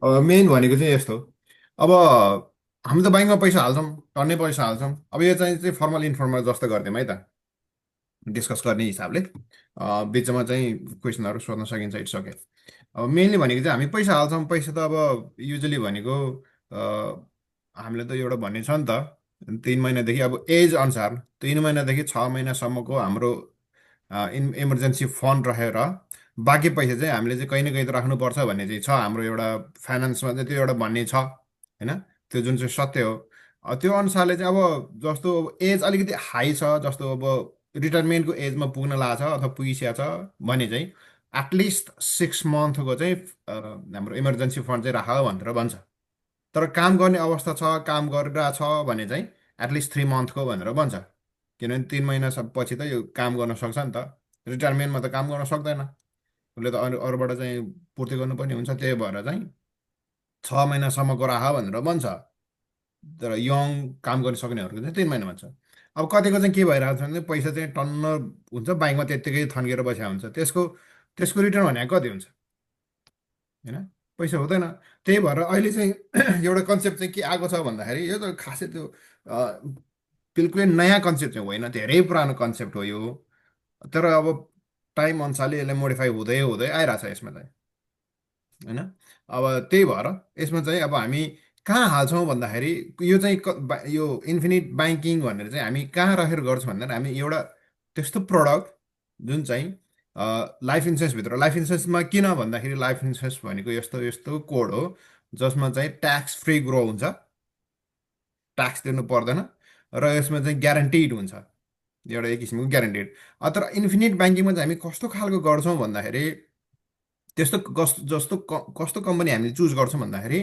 Main भनेको चाहिँ यस्तो, अब हामी त ब्याङ्कमा पैसा हाल्छौँ, टन्नै पैसा हाल्छौँ। अब यो चाहिँ फर्मल इन्फर्मल जस्तो गरिदिउँ है त, डिस्कस गर्ने हिसाबले। बिचमा चाहिँ क्वेसनहरू सोध्न सकिन्छ, इट्स ओके। अब मेनली भनेको चाहिँ हामी पैसा हाल्छौँ। पैसा त अब युजली भनेको हामीले त एउटा भन्ने छ नि त, 3 महिनादेखि अब एज अनुसार 3 महिनादेखि 6 महिनासम्मको हाम्रो इमर्जेन्सी फन्ड रहेर बाँकी पैसा चाहिँ हामीले चाहिँ कहीँ न कहीँ त राख्नुपर्छ भन्ने चाहिँ छ हाम्रो एउटा फाइनेन्समा चाहिँ, त्यो एउटा भन्ने छ होइन। त्यो जुन चाहिँ सत्य हो। त्यो अनुसारले चाहिँ अब जस्तो एज अलिकति हाई छ, जस्तो अब रिटायरमेन्टको एजमा पुग्न लागेको छ अथवा पुगिसकेको छ भने चाहिँ एटलिस्ट 6 मन्थको चाहिँ हाम्रो इमर्जेन्सी फन्ड चाहिँ राख भनेर भन्छ। तर काम गर्ने अवस्था छ, काम गरिरहेछ भने चाहिँ एटलिस्ट 3 मन्थको भनेर भन्छ। किनभने 3 महिना पछि त यो काम गर्न सक्छ नि त। रिटायरमेन्टमा त काम गर्न सक्दैन, उसले त अरूबाट चाहिँ पूर्ति गर्नुपर्ने हुन्छ। त्यही भएर चाहिँ 6 महिनासम्मको राख भनेर भन्छ। तर यङ काम गर्न सक्नेहरूको चाहिँ 3 महिना भन्छ। अब कतिको चाहिँ के भइरहेको छ भने पैसा चाहिँ टन्न हुन्छ ब्याङ्कमा त्यत्तिकै थन्किएर बसेको हुन्छ, त्यसको त्यसको रिटर्न भनेको कति हुन्छ होइन, पैसा हुँदैन। त्यही भएर अहिले चाहिँ एउटा कन्सेप्ट चाहिँ के आएको छ भन्दाखेरि, यो त खासै त्यो अ, बिल्कुलै नयाँ कन्सेप्ट चाहिँ होइन, धेरै पुरानो कन्सेप्ट हो यो। तर अब टाइम अनुसारले यसलाई मोडिफाई हुँदै हुँदै आइरहेछ यसमा चाहिँ होइन। अब त्यही भएर यसमा चाहिँ अब हामी कहाँ हाल्छौँ भन्दाखेरि, यो चाहिँ यो इन्फिनिट ब्याङ्किङ भनेर चाहिँ हामी कहाँ राखेर गर्छौँ भन्दाखेरि, हामी एउटा त्यस्तो प्रडक्ट जुन चाहिँ लाइफ इन्सुरेन्सभित्र, लाइफ इन्सुरेन्समा किन भन्दाखेरि लाइफ इन्सुरेन्स भनेको यस्तो यस्तो कोड हो जसमा चाहिँ ट्याक्स फ्री ग्रो हुन्छ, ट्याक्स तिर्नु पर्दैन, र यसमा चाहिँ ग्यारेन्टिड हुन्छ, एउटा एक किसिमको ग्यारेन्टेड। तर इन्फिनिट ब्याङ्किङमा चाहिँ हामी कस्तो खालको गर्छौँ भन्दाखेरि, त्यस्तो कस्तो कम्पनी हामीले चुज गर्छौँ भन्दाखेरि,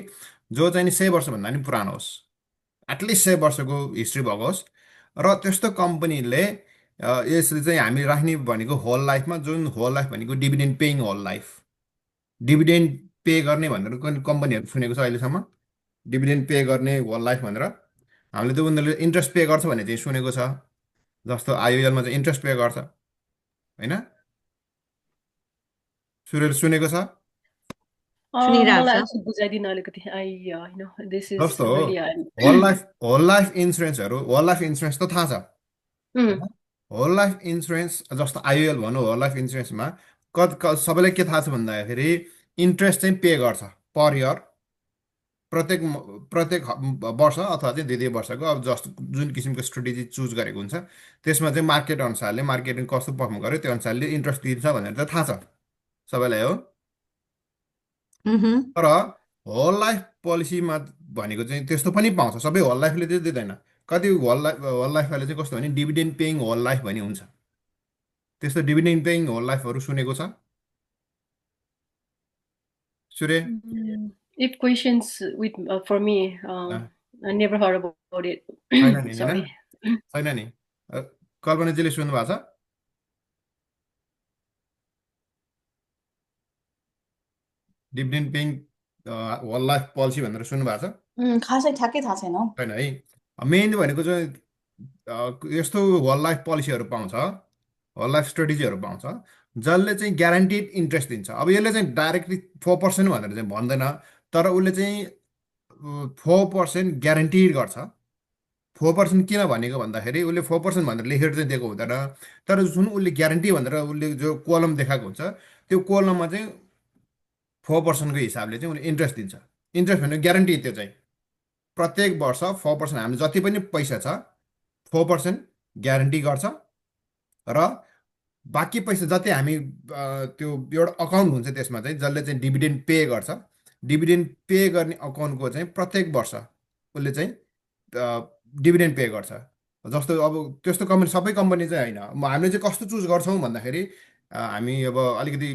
जो चाहिँ नि 100 वर्षभन्दा नि पुरानो होस्, एटलिस्ट 100 वर्षको हिस्ट्री भएको होस्। र त्यस्तो कम्पनीले यसले चाहिँ हामी राख्ने भनेको होल लाइफमा, जुन होल लाइफ भनेको dividend paying whole life, dividend pay गर्ने भनेर कम्पनीहरू सुनेको छ अहिलेसम्म, डिभिडेन्ड पे गर्ने होल लाइफ भनेर। हामीले त उनीहरूले इन्ट्रेस्ट पे गर्छ भने चाहिँ सुनेको छ, जस्तो आइओएलमा चाहिँ इन्ट्रेस्ट पे गर्छ होइन, सुनेको छ सुनिरहेको मलाई छ। अलिक बुझाइदिनु अलिकति आई होइन दिस इज जस्तो रियली होल लाइफ इन्सुरेन्सहरू, होल लाइफ इन्सुरेन्स त थाहा छ उम्, होइन? होल लाइफ इन्सुरेन्स जस्तो आइओएल भनौँ, होल लाइफ इन्सुरेन्समा सबैलाई के थाहा छ भन्दाखेरि इन्ट्रेस्ट चाहिँ पे गर्छ पर इयर, प्रत्येक वर्ष अथवा चाहिँ 2-2 वर्षको, अब जस्तो जुन किसिमको स्ट्रेटेजी चुज गरेको हुन्छ त्यसमा चाहिँ मार्केट अनुसारले, मार्केटिङ कस्तो पर्फर्म गर्यो त्यो अनुसारले इन्ट्रेस्ट दिन्छ भनेर त थाहा छ सबैलाई हो। मह्म। तर होल लाइफ पोलिसीमा भनेको चाहिँ त्यस्तो पनि पाउँछ, सबै होल लाइफले चाहिँ दिँदैन। कति होल लाइफहरूले चाहिँ कस्तो भने डिभिडेन्ड पेइङ होल लाइफ भन्ने हुन्छ। त्यस्तो डिभिडेन्ड पेइङ होल लाइफहरू सुनेको छ Surya? It questions with for me अँ, I never heard about it छैन नि होइन, सरी छैन नि। कल्पनाजीले सुन्नु भएको छ dividend paying whole life policy भनेर सुन्नु भएको छ? खासै ठ्याक्कै थाहा छैन हौ। छैन है। मेन भनेको चाहिँ यस्तो होल लाइफ पोलिसीहरू पाउँछ, होल लाइफ स्ट्रेटेजीहरू पाउँछ जसले चाहिँ ग्यारेन्टिड इन्ट्रेस्ट दिन्छ। अब यसले चाहिँ डाइरेक्टली 4% भनेर चाहिँ भन्दैन, तर उसले चाहिँ 4% ग्यारेन्टिड गर्छ। 4% किन भनेको भन्दाखेरि उसले 4% भनेर लेखेर चाहिँ दिएको हुँदैन, तर जुन उसले ग्यारेन्टी भनेर उसले जो कोलम देखाएको हुन्छ त्यो कोलममा चाहिँ 4%को हिसाबले चाहिँ उसले इन्ट्रेस्ट दिन्छ। इन्ट्रेस्ट भनेको ग्यारेन्टी, त्यो चाहिँ प्रत्येक वर्ष 4% हामी जति पनि पैसा छ 4% ग्यारेन्टी गर्छ। र बाँकी पैसा जति हामी त्यो एउटा अकाउन्ट हुन्छ त्यसमा चाहिँ, जसले चाहिँ डिभिडेन्ड पे गर्छ, डिभिडेन्ड पे गर्ने अकाउन्टको चाहिँ प्रत्येक वर्ष उसले चाहिँ डिभिडेन्ड पे गर्छ। जस्तो अब त्यस्तो कम्पनी, सबै कम्पनी चाहिँ होइन। हामीले चाहिँ कस्तो चुज गर्छौँ भन्दाखेरि हामी अब अलिकति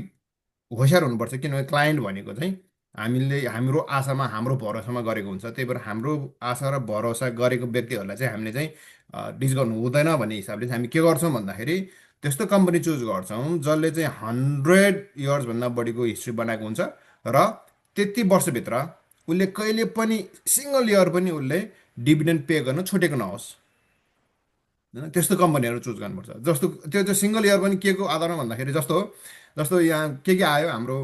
होसियार हुनुपर्छ, किनभने क्लाइन्ट भनेको चाहिँ हामीले हाम्रो आशामा, हाम्रो भरोसामा गरेको हुन्छ। त्यही भएर हाम्रो आशा र भरोसा गरेको व्यक्तिहरूलाई चाहिँ हामीले चाहिँ डिस गर्नु हुँदैन भन्ने हिसाबले चाहिँ हामी के गर्छौँ भन्दाखेरि त्यस्तो कम्पनी चुज गर्छौँ जसले चाहिँ 100 इयर्सभन्दा बढीको हिस्ट्री बनाएको हुन्छ, र त्यति वर्षभित्र उसले कहिले पनि सिङ्गल इयर पनि उसले डिभिडेन्ड पे गर्न छुटेको नहोस् होइन। त्यस्तो कम्पनीहरू चुज गर्नुपर्छ। जस्तो त्यो चाहिँ सिङ्गल इयर पनि के को आधारमा भन्दाखेरि, जस्तो जस्तो यहाँ के आयो हाम्रो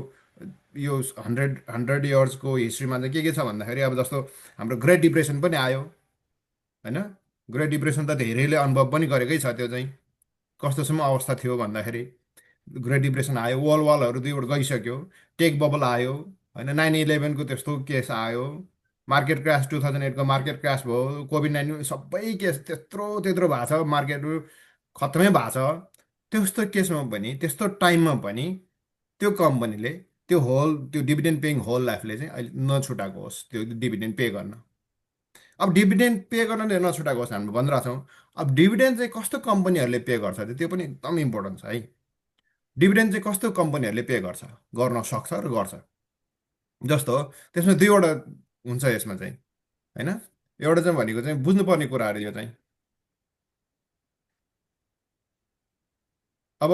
यो हन्ड्रेड इयर्सको हिस्ट्रीमा चाहिँ के छ भन्दाखेरि अब जस्तो हाम्रो ग्रेट डिप्रेसन पनि आयो होइन। ग्रेट डिप्रेसन त धेरैले अनुभव पनि गरेकै छ। त्यो चाहिँ कस्तोसम्म अवस्था थियो भन्दाखेरि ग्रेट डिप्रेसन आयो, वालहरू दुईवटा गइसक्यो, टेक बबल आयो होइन, 9/11को त्यस्तो केस आयो, मार्केट क्रास 2008को मार्केट क्रास भयो, कोभिड-19 सबै केस त्यत्रो त्यत्रो भएको छ, मार्केटहरू खत्तमै भएको छ। त्यस्तो केसमा पनि त्यस्तो टाइममा पनि त्यो कम्पनीले त्यो डिभिडेन्ड पेइङ होल लाइफले चाहिँ अहिले नछुटाएको होस् त्यो डिभिडेन्ड पे गर्न। अब डिभिडेन्ड पे गर्नले नछुटाएको होस् हामी भनिरहेको छौँ। अब डिभिडेन्ड चाहिँ कस्तो कम्पनीहरूले पे गर्छ त्यो पनि एकदम इम्पोर्टेन्ट छ है। डिभिडेन्ड चाहिँ कस्तो कम्पनीहरूले पे गर्छ, गर्न सक्छ र गर्छ। जस्तो त्यसमा दुईवटा हुन्छ यसमा चाहिँ होइन। एउटा चाहिँ भनेको चाहिँ बुझ्नुपर्ने कुराहरू यो चाहिँ अब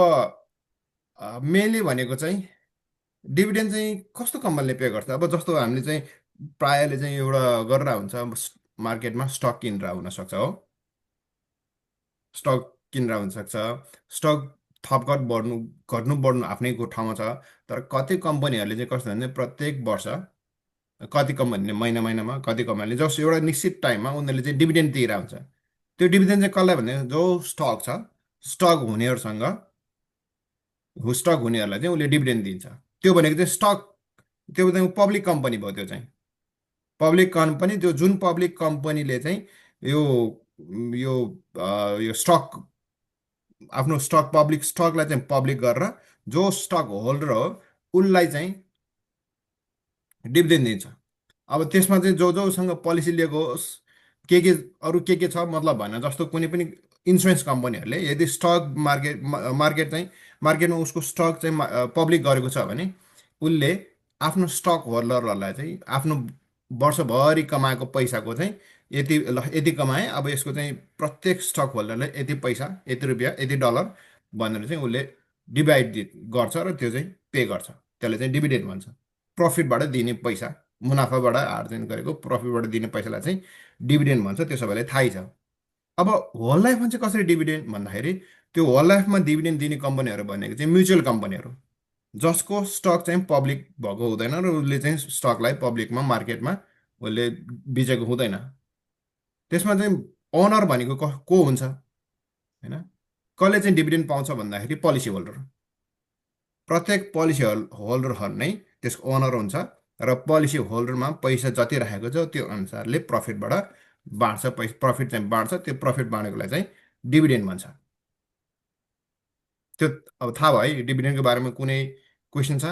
मेनली भनेको चाहिँ डिभिडेन्ड चाहिँ कस्तो कम्पनीले पे गर्छ। अब जस्तो हामीले चाहिँ प्रायःले चाहिँ एउटा गरेर हुन्छ मार्केटमा स्टक किनेर हुनसक्छ हो, स्टक किनेर हुनसक्छ, स्टक थपघट घट्नु बढ्नु आफ्नै ठाउँमा छ। तर कति कम्पनीहरूले चाहिँ कस्तो भने प्रत्येक वर्ष कति कम्पनीले महिनामा कति कम्पनीले जस्तो एउटा निश्चित टाइममा उनीहरूले चाहिँ डिभिडेन्ड दिएर हुन्छ। त्यो डिभिडेन्ड चाहिँ कसलाई भने जो स्टक छ, स्टक हुनेहरूसँग स्टक हुनेहरूलाई चाहिँ उसले डिभिडेन्ड दिन्छ। त्यो भनेको चाहिँ स्टक, त्यो चाहिँ पब्लिक कम्पनी भयो। त्यो चाहिँ पब्लिक कम्पनी, त्यो जुन पब्लिक कम्पनीले चाहिँ यो यो यो स्टक आफ्नो स्टक पब्लिक स्टकलाई चाहिँ पब्लिक गरेर जो स्टक होल्डर हो उसलाई चाहिँ डिभिडेन्ड दिन्छ। अब त्यसमा चाहिँ जोसँग पोलिसी लिएको होस् के अरू के छ मतलब भएन। जस्तो कुनै पनि इन्सुरेन्स कम्पनीहरूले यदि स्टक मार्केटमा उसको स्टक चाहिँ पब्लिक गरेको छ भने उसले आफ्नो स्टक होल्डरहरूलाई चाहिँ आफ्नो वर्षभरि कमाएको पैसाको चाहिँ यति कमाएँ, अब यसको चाहिँ प्रत्येक स्टक होल्डरले यति पैसा, यति रुपियाँ, यति डलर भनेर चाहिँ उसले डिभाइड गर्छ र त्यो चाहिँ पे गर्छ। त्यसले चाहिँ डिभिडेन्ड भन्छ। प्रफिटबाट दिने पैसा, मुनाफाबाट आर्जन गरेको प्रफिटबाट दिने पैसालाई चाहिँ डिभिडेन्ड भन्छ। त्यो सबैलाई थाहै छ। अब होल लाइफमा चाहिँ कसरी डिभिडेन्ड भन्दाखेरि त्यो होल लाइफमा डिभिडेन्ड दिने कम्पनीहरू भनेको चाहिँ म्युचुअल कम्पनीहरू जसको स्टक चाहिँ पब्लिक भएको हुँदैन र उसले चाहिँ स्टकलाई पब्लिकमा मार्केटमा उसले बेचेको हुँदैन। त्यसमा चाहिँ ओनर भनेको को हुन्छ होइन। कसले चाहिँ डिभिडेन्ड पाउँछ भन्दाखेरि पोलिसी होल्डर। प्रत्येक पोलिसी होल्डरहरू नै त्यसको ओनर हुन्छ र पोलिसी होल्डरमा पैसा जति राखेको छ त्यो अनुसारले प्रफिटबाट बाँड्छ। प्रफिट चाहिँ बाँड्छ। त्यो प्रफिट बाँडेकोलाई चाहिँ डिभिडेन्ड भन्छ। त्यो अब थाहा भयो है। डिभिडेन्डको बारेमा कुनै क्वेसन छ?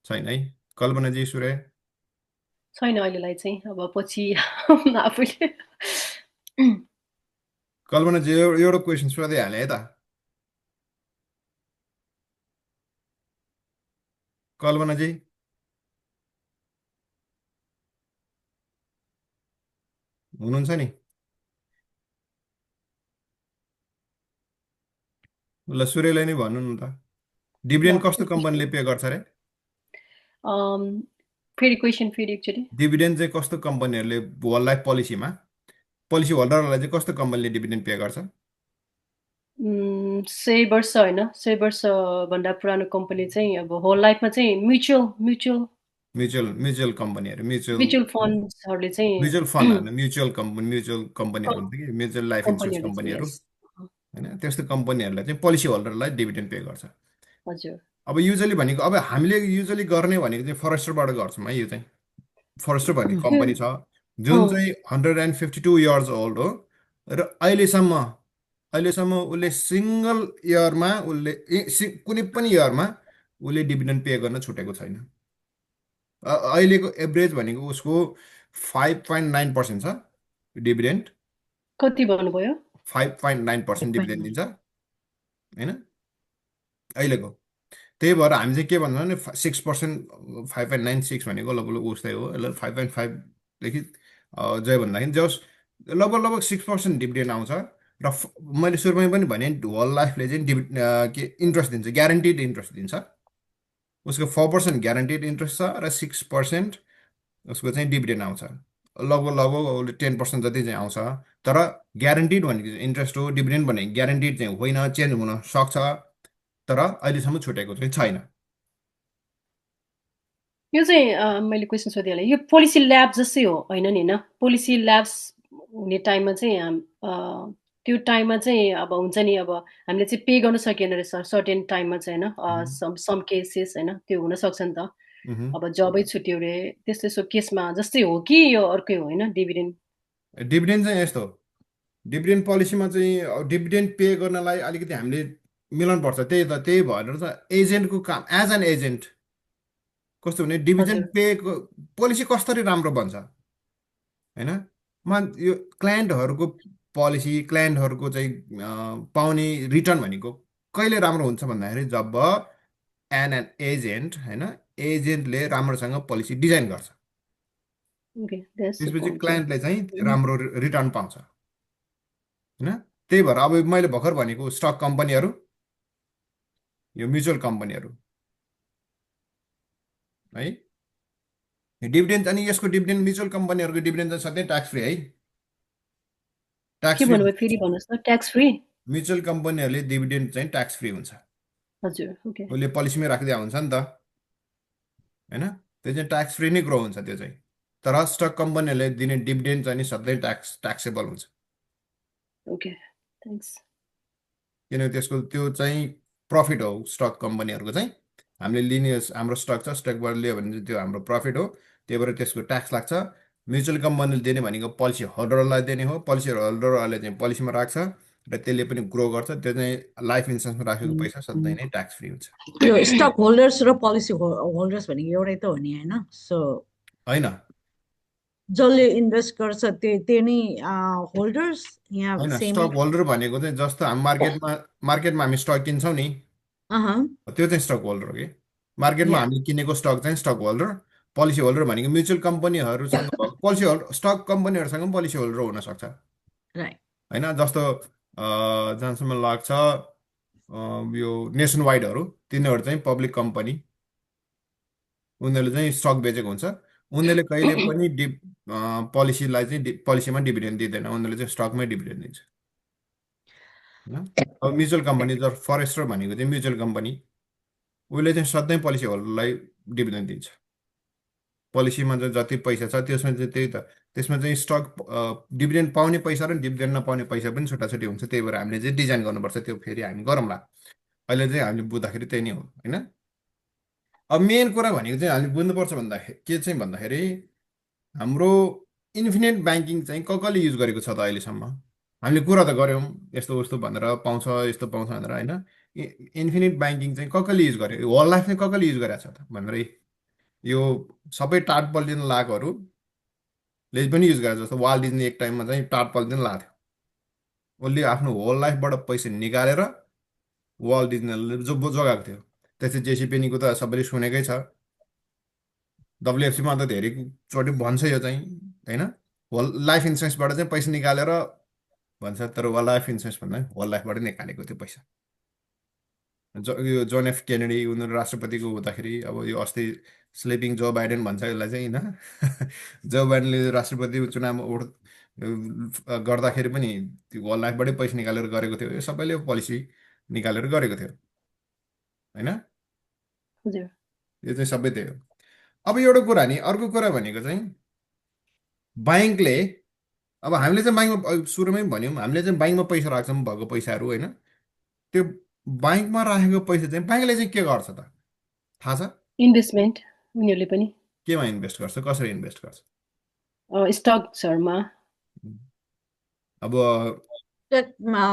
छैन है। कल्पनाजी, सूर्य? छैन अहिलेलाई चाहिँ, अब पछि आफूले कल्पनाजी एउटा क्वेसन सोधिहालेँ है त। कल्पनाजी हुनुहुन्छ नि? ल सूर्यलाई नै भन्नु न त, डिभिडेन्ड कस्तो कम्पनीले पे गर्छ अरे? फेरि क्वेसन फेरि एकचोटि। डिभिडेन्ड चाहिँ कस्तो कम्पनीहरूले होल लाइफ पोलिसीमा पोलिसी होल्डरहरूलाई चाहिँ कस्तो कम्पनीले डिभिडेन्ड पे गर्छ? 100 वर्ष होइन, 100 वर्षभन्दा पुरानो कम्पनी चाहिँ अब होल लाइफमा चाहिँ म्युचुअल कम्पनीहरू, म्युचुअल फन्ड्सहरूले चाहिँ म्युचुअल फन्ड होइन, म्युचुअल कम्पनीहरू हुन्छ कि म्युचुअल लाइफ इन्सुरेन्स कम्पनीहरू होइन। त्यस्तो कम्पनीहरूलाई चाहिँ पोलिसी होल्डरलाई डिभिडेन्ड पे गर्छ। हजुर। अब युजली भनेको अब हामीले युजली गर्ने भनेको चाहिँ फरेस्टरबाट गर्छौँ है। यो चाहिँ फरेस्टर भन्ने कम्पनी छ जुन चाहिँ 152 इयर्स ओल्ड हो र अहिलेसम्म उसले सिङ्गल इयरमा कुनै पनि इयरमा उसले डिभिडेन्ड पे गर्न छुटेको छैन। अहिलेको एभरेज भनेको उसको 5.9% छ डिभिडेन्ड। कति भन्नुभयो? 5.9% डिभिडेन्ड दिन्छ होइन अहिलेको। त्यही भएर हामी चाहिँ के भन्छौँ भने 6%, 5.96 भनेको लगभग उस्तै हो। 5.5देखि जय भन्दाखेरि जस लगभग 6% डिभिडेन्ड आउँछ। र मैले सुरुमै पनि भने होल लाइफले चाहिँ के इन्ट्रेस्ट दिन्छ, ग्यारेन्टिड इन्ट्रेस्ट दिन्छ। उसको 4% ग्यारेन्टिड इन्ट्रेस्ट छ र 6% उसको चाहिँ डिभिडेन्ड आउँछ। लगभग उसले 10% जति चाहिँ आउँछ। तर ग्यारेन्टिड भनेको इन्ट्रेस्ट हो, डिभिडेन्ड भनेको ग्यारेन्टिड चाहिँ होइन, चेन्ज हुन सक्छ। तर अहिलेसम्म छुटेको चाहिँ छैन। यो चाहिँ मैले क्वेसन सोधिहालेँ यो पोलिसी ल्याब जस्तै हो होइन नि होइन पोलिसी ल्याब्स हुने टाइममा चाहिँ त्यो टाइममा चाहिँ अब हुन्छ नि अब हामीले चाहिँ पे गर्न सकिएन रहेछ सर्टेन टाइममा चाहिँ होइन सम केसेस होइन त्यो हुनसक्छ नि त मह्म। अब जबै छुट्यो अरे त्यस्तो केसमा जस्तै हो कि यो अर्कै हो होइन डिभिडेन्ड डिभिडेन्ड चाहिँ यस्तो डिभिडेन्ड पोलिसीमा चाहिँ डिभिडेन्ड पे गर्नलाई अलिकति हामीले मिलाउनुपर्छ त्यही भएर त एजेन्टको काम एज एन एजेन्ट कस्तो भने डिभिडेन्ड हजुर पेको पोलिसी कसरी राम्रो बन्छ होइन यो क्लायन्टहरूको पोलिसी क्लायन्टहरूको चाहिँ पाउने रिटर्न भनेको कहिले राम्रो हुन्छ भन्दाखेरि जब एन एजेन्ट होइन एजेन्टले राम्रोसँग पोलिसी डिजाइन गर्छ ओके द्याट्स द त्यसपछि पोइन्ट क्लायन्टले चाहिँ राम्रो रिटर्न पाउँछ होइन त्यही भएर अब मैले भर्खर भनेको स्टक कम्पनीहरू यो म्युचुअल कम्पनीहरू है डिभिडेन्ड अनि यसको डिभिडेन्ड म्युचुअल कम्पनीहरूको डिभिडेन्ड चाहिँ सधैँ ट्याक्स फ्री है ट्याक्स के फ्री भन्नुभयो फेरि भन्नुहोस् त ट्याक्स फ्री म्युचुअल कम्पनीहरूले डिभिडेन्ड चाहिँ ट्याक्स फ्री हुन्छ हजुर ओके उसले पोलिसीमै राखिदिया हुन्छ नि त होइन त्यो चाहिँ ट्याक्स फ्री नै ग्रो हुन्छ त्यो चाहिँ तर स्टक कम्पनीहरूले दिने डिभिडेन्ड चाहिँ नि सधैँ ट्याक्सेबल हुन्छ ओके थ्याङ्क्स किनकि त्यसको त्यो चाहिँ प्रफिट हो स्टक कम्पनीहरूको चाहिँ हामीले लिने हाम्रो स्टक छ स्टकबाट लियो भने चाहिँ त्यो हाम्रो प्रफिट हो त्यही भएर त्यसको ट्याक्स लाग्छ म्युचुअल कम्पनीले दिने भनेको पोलिसी होल्डरलाई दिने हो पोलिसी होल्डरहरूले चाहिँ पोलिसीमा राख्छ र त्यसले पनि ग्रो गर्छ त्यो चाहिँ लाइफ इन्सुरेन्समा राखेको पैसा सधैँ नै ट्याक्स फ्री हुन्छ यो स्टक होल्डर्स र पोलिसी होल्डर्स भनेको एउटै त हो नि होइन सो होइन जसले इन्भेस्ट गर्छ त्यो नै होल्डर्स यहाँ होइन सेमै स्टक होल्डर भनेको चाहिँ जस्तो हामी मार्केटमा हामी स्टक किन्छौँ नि त्यो चाहिँ स्टक होल्डर हो कि मार्केटमा या हामीले किनेको स्टक चाहिँ स्टक होल्डर पोलिसी होल्डर भनेको म्युचुअल कम्पनीहरूसँग भएको पोलिसी होल्डर स्टक कम्पनीहरूसँग पनि पोलिसी होल्डर हुनसक्छ राइट होइन जस्तो जहाँसम्म लाग्छ यो नेसन वाइडहरू तिनीहरू चाहिँ पब्लिक कम्पनी उनीहरूले चाहिँ स्टक बेचेको हुन्छ उनीहरूले कहिले पनि पोलिसीलाई चाहिँ पोलिसीमा डिभिडेन्ड दिँदैन उनीहरूले चाहिँ स्टकमै डिभिडेन्ड दिन्छ होइन अब म्युचुअल कम्पनी जब फरेस्टर भनेको चाहिँ म्युचुअल कम्पनी उसले चाहिँ सधैँ पोलिसी होल्डरलाई डिभिडेन्ड दिन्छ पोलिसीमा चाहिँ जति पैसा छ त्यसमा चाहिँ त्यही त त्यसमा चाहिँ स्टक डिभिडेन्ड पाउने पैसा र डिभिडेन्ड नपाउने पैसा पनि छुट्टा छुट्टी हुन्छ त्यही भएर हामीले चाहिँ डिजाइन गर्नुपर्छ त्यो फेरि हामी गरौँला अहिले चाहिँ हामीले बुझ्दाखेरि त्यही नै हो होइन अब मेन कुरा भनेको चाहिँ हामीले बुझ्नुपर्छ भन्दाखेरि के चाहिँ भन्दाखेरि हाम्रो इन्फिनिट ब्याङ्किङ चाहिँ कसले युज गरेको छ त अहिलेसम्म हामीले कुरा त गऱ्यौँ यस्तो उस्तो भनेर पाउँछ यस्तो पाउँछ भनेर होइन इन्फिनिट ब्याङ्किङ चाहिँ कसले युज गर्यो होल लाइफ चाहिँ कसले युज गरेको छ त भनेर यो सबै टाट पल्टिन लागेकोहरूले पनि युज गरेको जस्तो वाल डिज्नी एक टाइममा चाहिँ टाट पल्टिन लाएको थियो उसले आफ्नो होल लाइफबाट पैसा निकालेर वाल डिज्नीले जोगाएको थियो त्यसै जेसी पेनीको त सबैले सुनेकै छ डब्लुएफसीमा त धेरै चोटि भन्छ यो चाहिँ होइन होल लाइफ इन्सुरेन्सबाट चाहिँ पैसा निकालेर भन्छ तर वाल लाइफ इन्सुरेन्स भन्दा होल लाइफबाट निकालेको त्यो पैसा यो जोन एफ केनेडी उनीहरू राष्ट्रपतिको हुँदाखेरि अब यो अस्ति स्लिपिङ जो बाइडेन भन्छ यसलाई चाहिँ होइन जो बाइडेनले राष्ट्रपति चुनावमा गर्दाखेरि पनि त्यो होल लाइफबाटै पैसा निकालेर गरेको थियो यो सबैले पोलिसी निकालेर गरेको थियो होइन हजुर यो चाहिँ सबै त्यही हो अब एउटा कुरा नि अर्को कुरा भनेको चाहिँ ब्याङ्कले अब हामीले चाहिँ ब्याङ्कमा सुरुमै भन्यौँ हामीले चाहिँ ब्याङ्कमा पैसा राख्छौँ भएको पैसाहरू होइन त्यो ब्याङ्कमा राखेको पैसा चाहिँ ब्याङ्कले चाहिँ के गर्छ त थाहा छ इन्भेस्टमेन्ट उनीहरूले पनि केमा इन्भेस्ट गर्छ कसरी इन्भेस्ट गर्छ स्टक्सहरूमा अब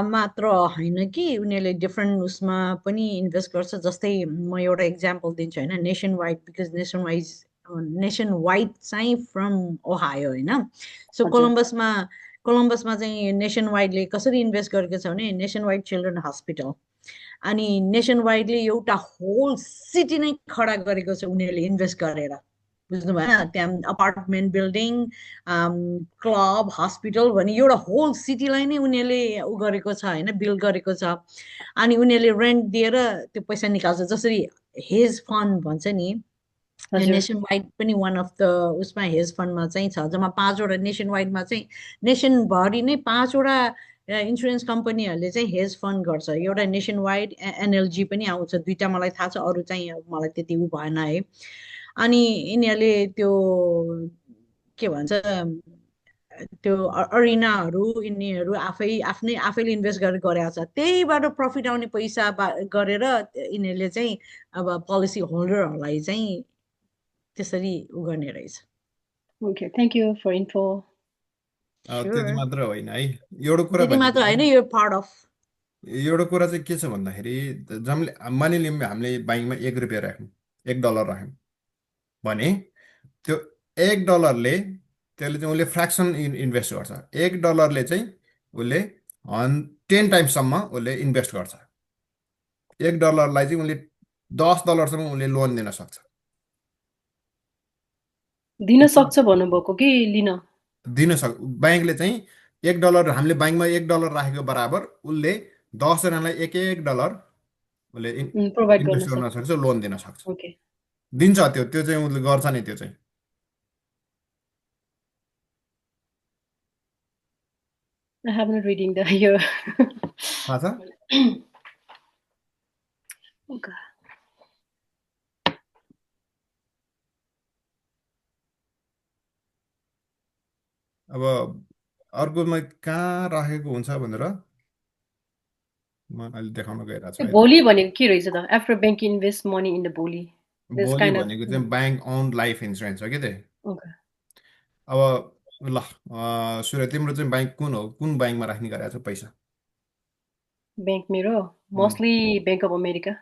मात्र होइन कि उनीहरूले डिफ्रेन्ट उसमा पनि इन्भेस्ट गर्छ जस्तै म एउटा इक्जाम्पल दिन्छु होइन nation wide because nation wide चाहिँ फ्रम ओहायो होइन सो हजुर कोलम्बसमा चाहिँ नेसन वाइडले कसरी इन्भेस्ट गरेको छ भने नेसन वाइड चिल्ड्रेन हस्पिटल अनि नेसन वाइडले एउटा होल सिटी नै खडा गरेको छ उनीहरूले इन्भेस्ट गरेर बुझ्नु भएन त्यहाँ अपार्टमेन्ट बिल्डिङ क्लब हस्पिटल भने एउटा होल सिटीलाई नै उनीहरूले उ गरेको छ होइन बिल्ड गरेको छ अनि उनीहरूले रेन्ट दिएर त्यो पैसा निकाल्छ जसरी हेज फन्ड भन्छ नि हजुर नेसन वाइड पनि वान अफ द उसमा हेज फन्डमा चाहिँ छ जम्मा 5वटा नेसन वाइडमा चाहिँ नेसनभरि नै 5वटा इन्सुरेन्स कम्पनीहरूले चाहिँ हेज फन्ड गर्छ एउटा नेसन वाइड एनएलजी पनि आउँछ 2टा मलाई थाहा छ अरू चाहिँ मलाई त्यति उ भएन है अनि यिनीहरूले त्यो के भन्छ त्यो अरिनाहरू यिनीहरू आफैले इन्भेस्ट गरेर गरेको छ, त्यहीबाट प्रफिट आउने पैसा गरेर यिनीहरूले चाहिँ अब पोलिसी होल्डरहरूलाई चाहिँ त्यसरी उ गर्ने रहेछ। Okay, thank you for info. त्यति मात्र होइन है, एउटा कुरा त्यति मात्र होइन, यो पार्ट अफ एउटा कुरा चाहिँ के छ भन्दाखेरि जम्ले मानिलिउँ हामीले ब्याङ्कमा ₹1 राख्यौँ, $1 राख्यौँ भने त्यो $1ले त्यसले चाहिँ उसले फ्र्याक्सन इन्भेस्ट गर्छ। $1ले चाहिँ उसले 10 टाइम्ससम्म उसले इन्भेस्ट गर्छ। $1लाई चाहिँ उसले $10सम्म उसले लोन दिन सक्छ। दिन सक्छ भन्नुभएको कि लिन? दिन सक्छ। ब्याङ्कले चाहिँ $1 हामीले ब्याङ्कमा $1 राखेको बराबर उसले 10 जनालाई $1 उसले प्रोभाइड गर्न इन्भेस्ट गर्न सक्छ, लोन दिन सक्छ। ओके, दिन्छ त्यो चाहिँ उसले गर्छ नि। त्यो चाहिँ I have not reading the here. थाहा छ? Okay. अब अर्कोमा कहाँ राखेको हुन्छ भनेर म अहिले देखाउन गइरहेको छु है। भोलि भनेको के रहेछ त? After bank invest money in the भोलि। This भोलि kind of- भनेको चाहिँ ब्याङ्क ओन्ड लाइफ इन्सुरेन्स हो कि त्यो। Okay. अब ल सूर्य, तिम्रो चाहिँ ब्याङ्क कुन हो? कुन ब्याङ्कमा राख्ने गरेको छ पैसा? बैंक मेरो mostly bank of America.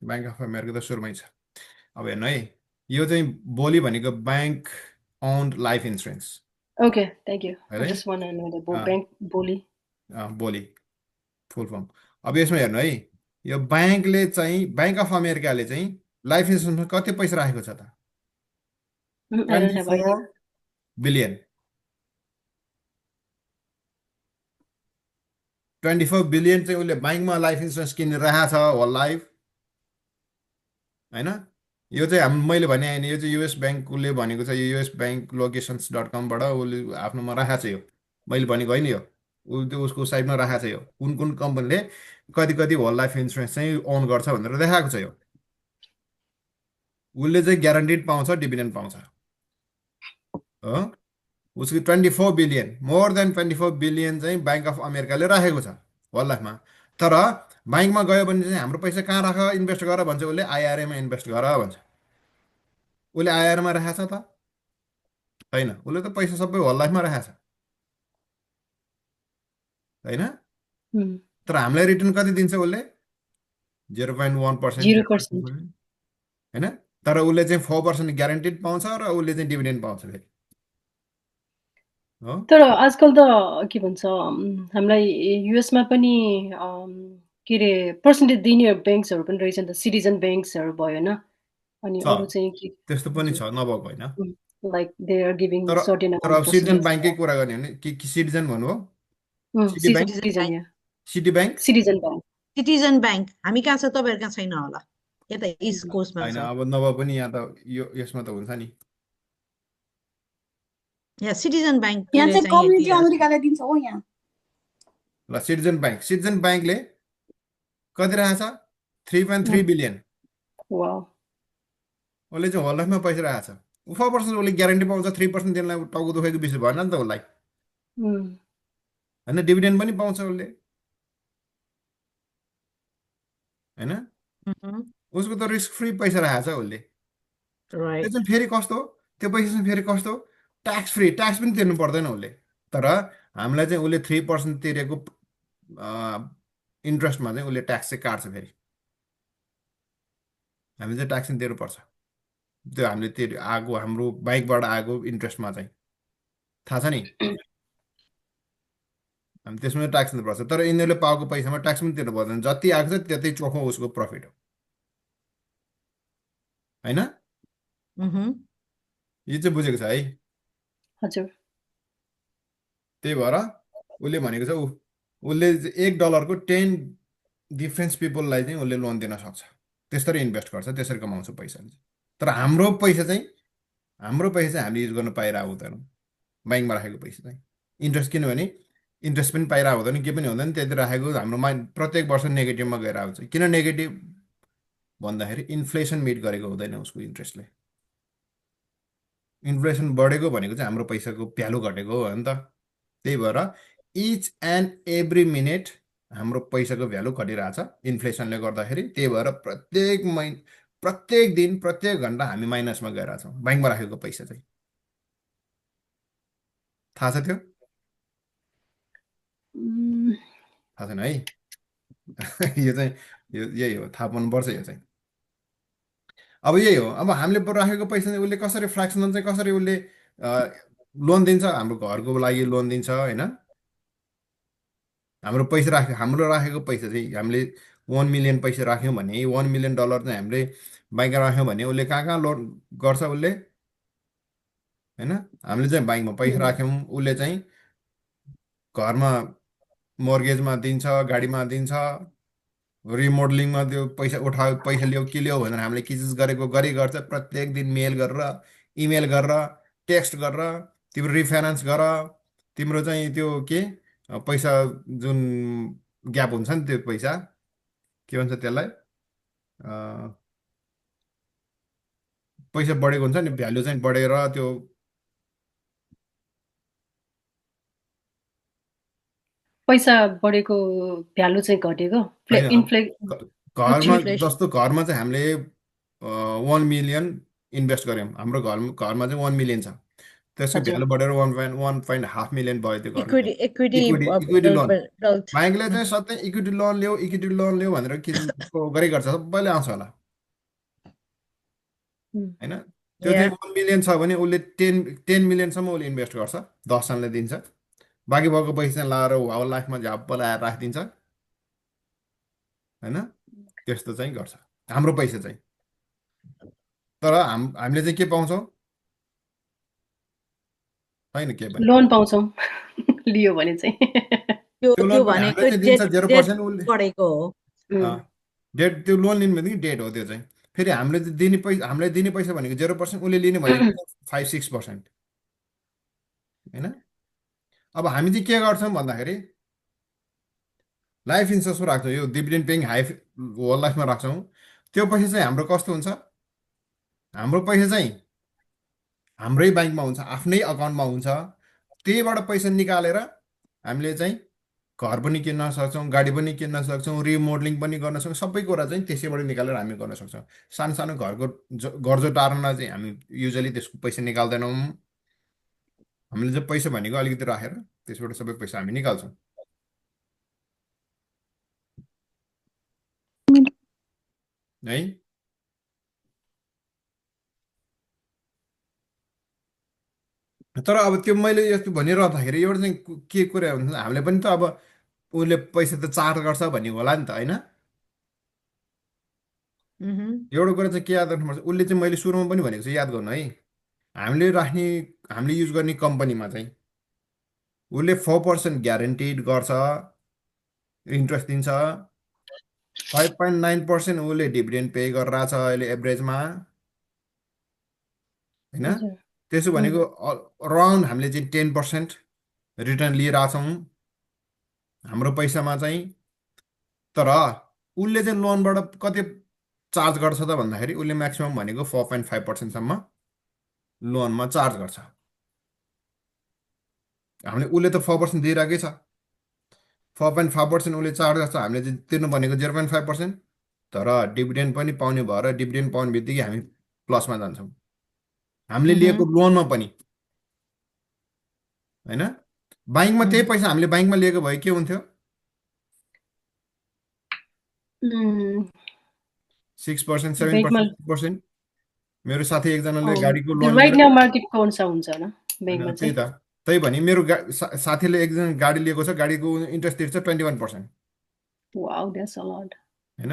Bank of America त सुरुमै छ। अब हेर्नु है, यो चाहिँ भोलि भनेको bank owned life insurance. Okay, thank you. I Right? just want to know the Ah. bank भोलि। भोलि फुल फर्म। अब यसमा हेर्नु है, यो ब्याङ्कले चाहिँ ब्याङ्क अफ अमेरिकाले चाहिँ लाइफ इन्सुरेन्समा कति पैसा राखेको छ त? I don't have idea. 24 billion. 24 billion चाहिँ उसले ब्याङ्कमा लाइफ इन्सुरेन्स किनेर राखेको छ, होल लाइफ होइन। यो चाहिँ मैले भने होइन, यो चाहिँ युएस ब्याङ्कले भनेको छ। यो युएस ब्याङ्क लोकेसन्स.com उसले आफ्नोमा राखेको छ। यो मैले भनेको होइन, यो उसको साइडमा राखेको छ। यो कुन कुन कम्पनीले कति कति होल लाइफ इन्सुरेन्स चाहिँ ओन गर्छ भनेर देखाएको छ। यो उसले चाहिँ ग्यारेन्टिड पाउँछ, डिभिडेन्ड पाउँछ हो। उसको 24 बिलियन, मोर देन 24 बिलियन चाहिँ ब्याङ्क अफ अमेरिकाले राखेको छ होल लाइफमा। तर ब्याङ्कमा गयो भने चाहिँ हाम्रो पैसा कहाँ राख, इन्भेस्ट गर भन्छ उसले। आइआरएमा इन्भेस्ट गर भन्छ। उसले आइआरएमा राखेको छ त? होइन, उसले त पैसा सबै होल लाइफमा राखेको छ होइन। तर हामीलाई रिटर्न कति दिन्छ उसले? 0.1%, 0%। होइन। तर उसले चाहिँ 4% ग्यारेन्टिड पाउँछ र उसले चाहिँ डिभिडेन्ड पाउँछ फेरि हो। तर आजकल त के भन्छ हामीलाई युएसमा पनि के अरे पर्सेन्टेज दिने ब्याङ्क्सहरू पनि रहेछ नि त, सिटिजन ब्याङ्क्सहरू भयो होइन। अनि छ। अरू चाहिँ के त्यस्तो पनि छ, नभएको होइन। लाइक दे आर गिभिङ तर सर्टेन तर अब सिटिजन ब्याङ्ककै कुरा गर्ने हो भने कि सिटिजन भन्नु हो? सिटी ब्याङ्क, सिटिजन या city bank, citizen bank. Citizen bank हामी कहाँ छ, तपाईँहरू कहाँ छैन होला, यता इस्ट कोस्टमा होइन। छ। अब नभए पनि यहाँ त यसमा त हुन्छ नि। यहाँ सिटिजन ब्याङ्क यहाँ चाहिँ कम्युनिटी अमेरिकालाई दिन्छ हो यहाँ। ल सिटिजन ब्याङ्कले कति राखेको छ? 3.3 बिलियन। वाउ। उसले चाहिँ होल लाइफमा पैसा राखेको छ। 4% उसले ग्यारेन्टी पाउँछ। 3% दिनलाई टाउको दुखेको विषय भएन नि त उसलाई होइन। डिभिडेन्ड पनि पाउँछ उसले होइन। उसको त रिस्क फ्री पैसा राखेको छ उसले। त्यो चाहिँ फेरि कस्तो, त्यो पैसा चाहिँ फेरि कस्तो, ट्याक्स फ्री, ट्याक्स पनि तिर्नु पर्दैन उसले। तर हामीलाई चाहिँ उसले 3% तिरेको इन्ट्रेस्टमा चाहिँ उसले ट्याक्स चाहिँ काट्छ फेरि। हामी चाहिँ ट्याक्स पनि तिर्नुपर्छ। त्यो हामीले आएको हाम्रो ब्याङ्कबाट आएको इन्ट्रेस्टमा चाहिँ थाहा छ नि, हामी त्यसमा ट्याक्स तिर्नुपर्छ। तर यिनीहरूले पाएको पैसामा ट्याक्स पनि तिर्नु पर्दैन। जति आएको छ त्यति चोखो उसको प्रफिट हो होइन। यो चाहिँ बुझेको छ है? हजुर। त्यही भएर उसले भनेको छ उसले $1 को 10 डिफ्रेन्स पिपललाई चाहिँ उसले लोन दिन सक्छ। त्यसरी इन्भेस्ट गर्छ, त्यसरी कमाउँछ पैसा। तर हाम्रो पैसा चाहिँ हामीले युज गर्न पाइरहेको हुँदैनौँ। ब्याङ्कमा राखेको पैसा चाहिँ इन्ट्रेस्ट, किनभने इन्ट्रेस्ट पनि पाइरहेको हुँदैन, के पनि हुँदैन। त्यति राखेको हाम्रो माइन्ड प्रत्येक वर्ष नेगेटिभमा गएर आउँछ। किन नेगेटिभ भन्दाखेरि इन्फ्लेसन मिट गरेको हुँदैन उसको इन्ट्रेस्टले। इन्फ्लेसन बढेको भनेको चाहिँ हाम्रो पैसाको भ्यालु घटेको हो नि त। त्यही भएर इच एन्ड एभ्री मिनेट हाम्रो पैसाको भ्यालु घटिरहेछ इन्फ्लेसनले गर्दाखेरि। त्यही भएर प्रत्येक दिन प्रत्येक घन्टा हामी माइनसमा गइरहेछौँ ब्याङ्कमा राखेको पैसा चाहिँ। थाहा छ त्यो? उम्, थाहा छैन है? यो चाहिँ यही हो, थाहा पाउनुपर्छ यो चाहिँ। अब यही हो, अब हामीले राखेको पैसा चाहिँ उसले कसरी फ्रेक्सनल चाहिँ कसरी उसले लोन दिन्छ, हाम्रो घरको लागि लोन दिन्छ होइन। हाम्रो राखेको पैसा चाहिँ हामीले 1 मिलियन पैसा राख्यौँ भने, $1 मिलियन चाहिँ हामीले ब्याङ्कमा राख्यौँ भने उसले कहाँ कहाँ लोन गर्छ उसले होइन। हामीले चाहिँ ब्याङ्कमा पैसा राख्यौँ, उसले चाहिँ घरमा मोर्गेजमा दिन्छ, गाडीमा दिन्छ, रिमोडलिङमा त्यो पैसा ल्याऊ के ल्याऊ भनेर हामीले के चिज गरी गर्छ। प्रत्येक दिन मेल गरेर, इमेल गरेर, टेक्स्ट गरेर तिम्रो रिफाइनेन्स गर, तिम्रो चाहिँ त्यो के पैसा जुन ग्याप हुन्छ नि, त्यो पैसा के भन्छ त्यसलाई, पैसा बढेको हुन्छ नि, भ्यालु चाहिँ बढेर त्यो पैसा बढेको भ्यालु चाहिँ घटेको होइन। घरमा Inflation. जस्तो घरमा चाहिँ हामीले 1 मिलियन इन्भेस्ट गऱ्यौँ, हाम्रो घरमा चाहिँ 1 मिलियन छ, त्यसको हजुर भ्यालु बढेर 1.5 मिलियन भयो त्यो घरमा। Equity equity loan built. ब्याङ्कले चाहिँ सधैँ इक्विटी लोन ल्याऊ भनेर के गरी गर्छ, सबैले आउँछ होला होइन। त्यो चाहिँ Yeah. 1 मिलियन छ भने उसले 10 मिलियनसम्म उसले इन्भेस्ट गर्छ, 10 जनाले दिन्छ, बाँकी भएको पैसा चाहिँ लाएर वाउ लाइफमा झ्याप्प लाएर राखिदिन्छ होइन। त्यस्तो चाहिँ गर्छ हाम्रो पैसा चाहिँ। तर हामीले चाहिँ के पाउँछौँ? छैन के पनि। लोन पाउँछौँ लियो भने चाहिँ त्यो त्यो त्यो लोन पनि भनेको हामीले चाहिँ दिन्छ डेट 0% उसले। बढेको हो। डेट, त्यो लोन लिने भनेको डेट हो त्यो चाहिँ। फेरि हामीले दिने पैसा भनेको 0%, उसले लिने भनेको 5-6% होइन। अब हामी चाहिँ के गर्छौँ भन्दाखेरि लाइफ इन्सुरेन्समा राख्छौँ, यो डिभिडेन्ड पेइङ हाई होल लाइफमा राख्छौँ। त्यो पैसा चाहिँ हाम्रो कस्तो हुन्छ, हाम्रो पैसा चाहिँ हाम्रै ब्याङ्कमा हुन्छ, आफ्नै अकाउन्टमा हुन्छ। त्यहीबाट पैसा निकालेर हामीले चाहिँ घर पनि किन्न सक्छौँ, गाडी पनि किन्न सक्छौँ, रिमोडलिङ पनि गर्न सक्छौँ, सबै कुरा चाहिँ त्यसैबाट निकालेर हामी गर्न सक्छौँ। सानो सानो घरको गरजोटारमा चाहिँ हामी युजली त्यसको पैसा निकाल्दैनौँ। हामीले चाहिँ पैसा भनेको अलिकति राखेर त्यसबाट सबै पैसा हामी निकाल्छौँ है। तर अब त्यो मैले यस्तो भनिरहँदाखेरि एउटा चाहिँ के कुरा हुन्छ, हामीले पनि त अब उसले पैसा त चार्ज गर्छ भन्ने होला नि त होइन। एउटा कुरा चाहिँ के याद राख्नुपर्छ, उसले चाहिँ मैले सुरुमा पनि भनेको चाहिँ याद गर्नु है, हामीले युज गर्ने कम्पनीमा चाहिँ उसले 4% ग्यारेन्टिड गर्छ, इन्ट्रेस्ट दिन्छ, 5.9% उसले डिभिडेन्ड पे गरिरहेछ अहिले एभरेजमा होइन। त्यसो भनेको अराउन्ड हामीले चाहिँ 10% रिटर्न लिइरहेछौँ हाम्रो पैसामा चाहिँ। तर उसले चाहिँ लोनबाट कति चार्ज गर्छ त भन्दाखेरि उसले म्याक्सिमम् भनेको 4.5%सम्म लोनमा चार्ज गर्छ। उसले त 4% दिइरहेकै छ, 4.5% उसले चार्ज गर्छ, हामीले चाहिँ तिर्नु भनेको 0.5%। तर डिभिडेन्ड पनि पाउने भएर डिभिडेन्ड पाउने बित्तिकै हामी प्लसमा जान्छौँ, हामीले लिएको लोनमा पनि होइन। ब्याङ्कमा त्यही पैसा हामीले ब्याङ्कमा लिएको भए के हुन्थ्यो, 6%, 7%। मेरो साथी एकजनाले गाडीको लोन राइट लिएर, नाउ मार्केटको अनुसार हुन्छ होइन ब्याङ्कमा त्यही चाहिँ। त, त्यही भने मेरो साथीले एकजना गाडी लिएको छ, गाडीको इन्ट्रेस्ट तिर्छ 21% वाउ द्याट्स अ लट होइन।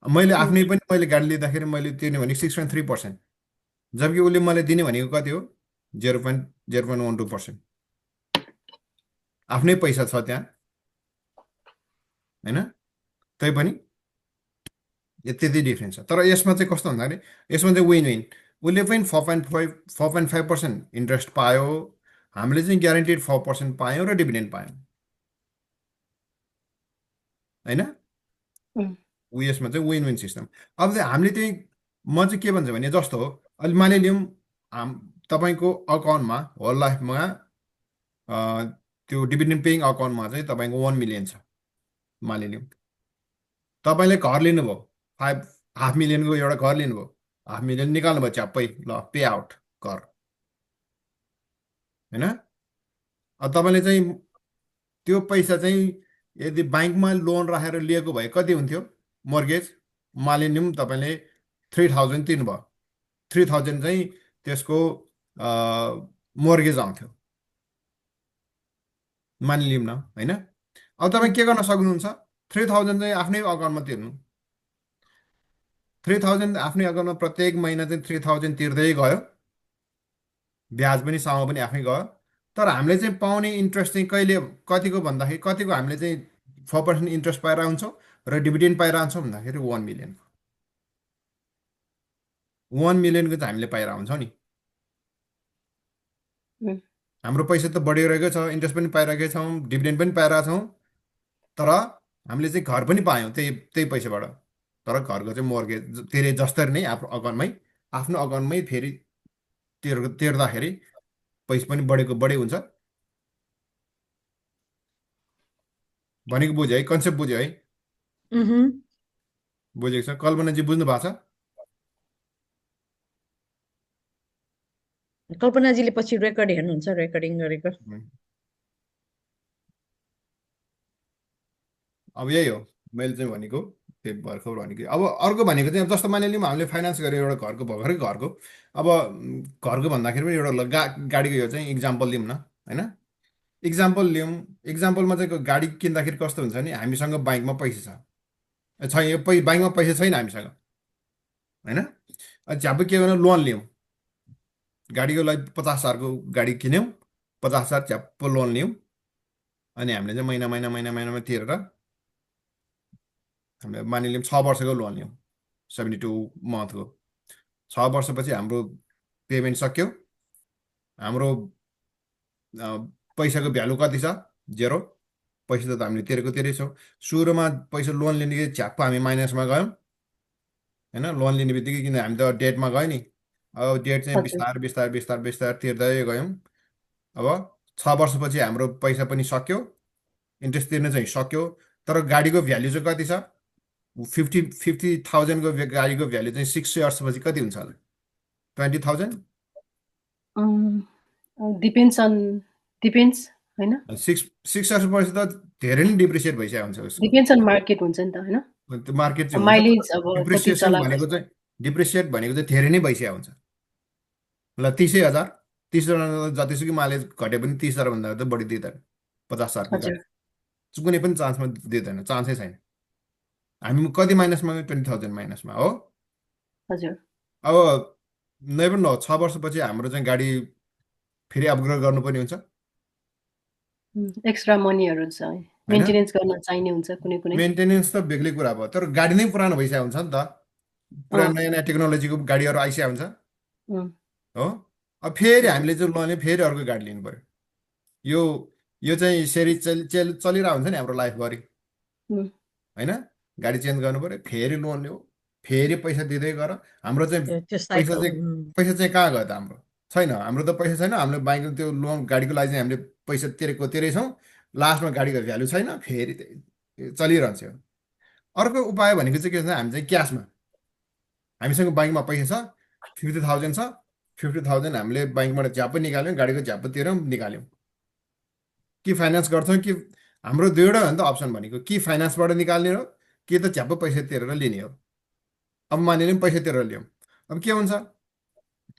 मैले आफ्नै पनि मैले गाडी लिँदाखेरि मैले तिर्ने भनेको 6.3%, जबकि उसले मलाई दिने भनेको कति हो, 0.012%। आफ्नै पैसा छ त्यहाँ होइन, तै पनि त्यति डिफ्रेन्स छ। तर यसमा चाहिँ कस्तो भन्दाखेरि यसमा चाहिँ विन विन, उसले पनि 4.5% इन्ट्रेस्ट पायो, हामीले चाहिँ ग्यारेन्टिड 4% पायौँ र डिभिडेन्ड पायौँ होइन। यसमा चाहिँ विन विन सिस्टम। अब चाहिँ हामीले त्यही, म चाहिँ के भन्छु भने जस्तो हो, अहिले मानिलिउँ हाम तपाईँको अकाउन्टमा होल लाइफमा त्यो डिभिडेन्ड पेइङ अकाउन्टमा चाहिँ तपाईँको 1 मिलियन छ मानिलिउँ। तपाईँले घर लिनुभयो, 5.5 मिलियनको एउटा घर लिनुभयो, 5.5 मिलियन निकाल्नुभयो च्याप्पै, ल पे आउट घर, होइन? अब तपाईँले चाहिँ त्यो पैसा चाहिँ यदि ब्याङ्कमा लोन राखेर लिएको भए कति हुन्थ्यो मर्गेज? मानिलिउँ तपाईँले 3,000 तिर्नुभयो, 3,000 चाहिँ त्यसको मर्गेज आउँथ्यो मानिलिउँ न, होइन? अब तपाईँ के गर्न सक्नुहुन्छ? 3,000 चाहिँ आफ्नै अकाउन्टमा तिर्नु, 3,000 आफ्नै अकाउन्टमा प्रत्येक महिना चाहिँ 3,000 तिर्दै गयो, ब्याज पनि सँग पनि आफै गयो। तर हामीले चाहिँ पाउने इन्ट्रेस्ट चाहिँ कहिले कतिको भन्दाखेरि कतिको हामीले चाहिँ 4% इन्ट्रेस्ट पाएर हुन्छौँ र डिभिडेन्ड पाएर हुन्छौँ भन्दाखेरि 1 मिलियन, 1 मिलियनको चाहिँ हामीले पाएर हुन्छौँ नि। उम्, हाम्रो पैसा त बढिरहेकै छ, इन्ट्रेस्ट पनि पाइरहेकै छौँ, डिभिडेन्ड पनि पाइरहेको छौँ, तर हामीले चाहिँ घर पनि पायौँ त्यही त्यही पैसाबाट। तर घरको चाहिँ मर्गेज तिरे जस्तरी नै आफ्नो अकाउन्टमै फेरि तिर्दाखेरि पैसा पनि बढेको बढी हुन्छ। भनेको बुझ्यो है, कन्सेप्ट बुझ्यो है? उहुँ। बुझेको छ? कल्पनाजी बुझ्नु भएको छ? कल्पनाजीले पछि रेकर्ड हेर्नुहुन्छ, रेकर्डिङ गरेको। अब यही हो मैले चाहिँ भनेको, त्यही भर्खर भनेको। अब अर्को भनेको चाहिँ अब जस्तो मानिलिउँ हामीले फाइनेन्स गरेर एउटा घरको भर्खरै घरको, अब घरको भन्दाखेरि पनि एउटा गाडीको यो चाहिँ इक्जाम्पल लिउँ न, होइन? इक्जाम्पल लिउँ, इक्जाम्पलमा चाहिँ गाडी किन्दाखेरि कस्तो हुन्छ भने हामीसँग ब्याङ्कमा पैसा छ, यो ब्याङ्कमा पैसा छैन हामीसँग, होइन? झ्याप्पै के गर्नु, लोन लिउँ, गाडीको लागि 50,000को गाडी किन्यौँ, 50,000 झ्याप्प लोन लिउँ, अनि हामीले चाहिँ महिनामा तिरेर हामीले मानिलिउँ 6 वर्षको लोन लिउँ, 72 मन्थको। 6 वर्षपछि हाम्रो पेमेन्ट सक्यो, हाम्रो पैसाको भ्यालु कति छ? 0। पैसा त हामीले तिरेको तिरै छौँ। सुरुमा पैसा लोन लिने कि झ्याप्प हामी माइनसमा गयौँ, होइन? लोन लिने बित्तिकै किन हामी त डेटमा गयो नि। अब डेट चाहिँ हजुर बिस्तार बिस्तार बिस्तार बिस्तार तिर्दै गयौँ। अब 6 वर्षपछि हाम्रो पैसा पनि सक्यो, इन्ट्रेस्ट तिर्न चाहिँ सक्यो, तर गाडीको भ्याल्यु चाहिँ कति छ? 50,000को गाडीको भ्याल्यु चाहिँ 6 इयर्सपछि कति हुन्छ होला? 20,000। डिपेन्ड्स होइन, 6 इयर्सपछि त धेरै नै डिप्रिसिएट भइसकेको हुन्छ उसको। डिपेन्ड्स अन मार्केट हुन्छ नि त, होइन? त्यो मार्केट चाहिँ हुन्छ, माइलेज अब कति डिप्रिसिएसन चलाएको भनेको छ। चाहिँ डिप्रिसिएट भनेको चाहिँ धेरै नै भइसकेको हुन्छ। ल 30,000, 30,000 जतिसुकै माइलेज घटे पनि 30,000 भन्दा त बढी दिँदैन 50,000को हजुर गाडी, कुनै पनि चान्समा दिँदैन, चान्सै छैन। हामी कति माइनसमा, 20,000 माइनसमा हो। हजुर अब नै पनि न 6 वर्षपछि हाम्रो चाहिँ गाडी फेरि अपग्रेड गर्नुपर्ने हुन्छ, एक्स्ट्रा मनीहरू छ, होइन? मेन्टेनेन्स गर्न चाहिने हुन्छ कुनै कुनै। मेन्टेनेन्स त बेग्लै कुरा भयो, तर गाडी नै पुरानो भइसकेको हुन्छ नि त, पुरा अँ, नयाँ नयाँ टेक्नोलोजीको गाडीहरू आइसकेको हुन्छ, उम्, हो? अब फेरि हजुर हामीले चाहिँ लोन फेरि अर्को गाडी लिनु पर्यो। यो यो चाहिँ सेरी चलिरहेको हुन्छ नि हाम्रो लाइफभरि, उम्, होइन? गाडी चेन्ज गर्नु पर्यो, फेरि लोन लियो, फेरि पैसा दिँदै गर। हाम्रो चाहिँ त्यो पैसा साइकल। चाहिँ पैसा चाहिँ कहाँ गयो त? हाम्रो छैन, हाम्रो त पैसा छैन। हामीले ब्याङ्कको त्यो लोन गाडीको लागि चाहिँ हामीले पैसा तिरेकै छौँ, लास्टमा गाडीको भ्यालु छैन, फेरि चलिरहन्छ यो। अर्को उपाय भनेको चाहिँ के छ? हामी चाहिँ क्यासमा, हामीसँग ब्याङ्कमा पैसा छ, 50,000 छ, 50,000 हामीले ब्याङ्कबाट झ्याप्प निकाल्यौँ, गाडीको झ्याप्प तिर्यौँ, निकाल्यौँ। कि फाइनेन्स गर्छौँ, कि हाम्रो दुईवटा हो नि त अप्सन भनेको, कि फाइनेन्सबाट निकाल्ने हो कि त झ्याप्प पैसा तिरेर लिने हो। अब मानिलिउँ पैसा तिरेर लियौँ, अब के हुन्छ?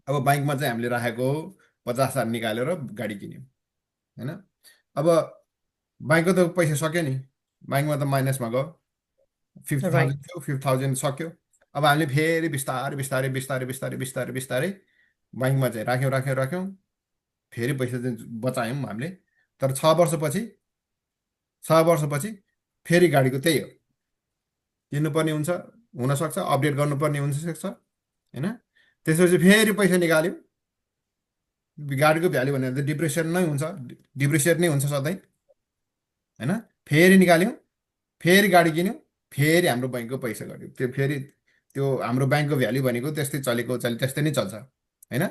अब ब्याङ्कमा चाहिँ हामीले राखेको 50,000 निकालेर गाडी किन्यौँ, होइन? अब ब्याङ्कको त पैसा सक्यो नि, ब्याङ्कमा त माइनसमा गयो, 50,000 राइट। थियो, 50,000 सक्यो। अब हामीले फेरि बिस्तारै बिस्तारै बिस्तारै बिस्तारै बिस्तारै बिस्तारै ब्याङ्कमा चाहिँ राख्यौँ, फेरि पैसा चाहिँ बचायौँ हामीले। तर 6 वर्षपछि फेरि गाडीको त्यही हो, किन्नुपर्ने हुन्छ, हुनसक्छ अपडेट गर्नुपर्ने हुनसक्छ, होइन? त्यसपछि फेरि पैसा निकाल्यौँ, गाडीको भ्याल्यु भनेर त डिप्रिसिएट नै हुन्छ, डिप्रिसिएट नै हुन्छ सधैँ, होइन? फेरि निकाल्यौँ, फेरि गाडी किन्यौँ, फेरि हाम्रो ब्याङ्कको पैसा गऱ्यो, त्यो फेरि त्यो हाम्रो ब्याङ्कको भ्याल्यु भनेको त्यस्तै त्यस्तै नै चल्छ, होइन?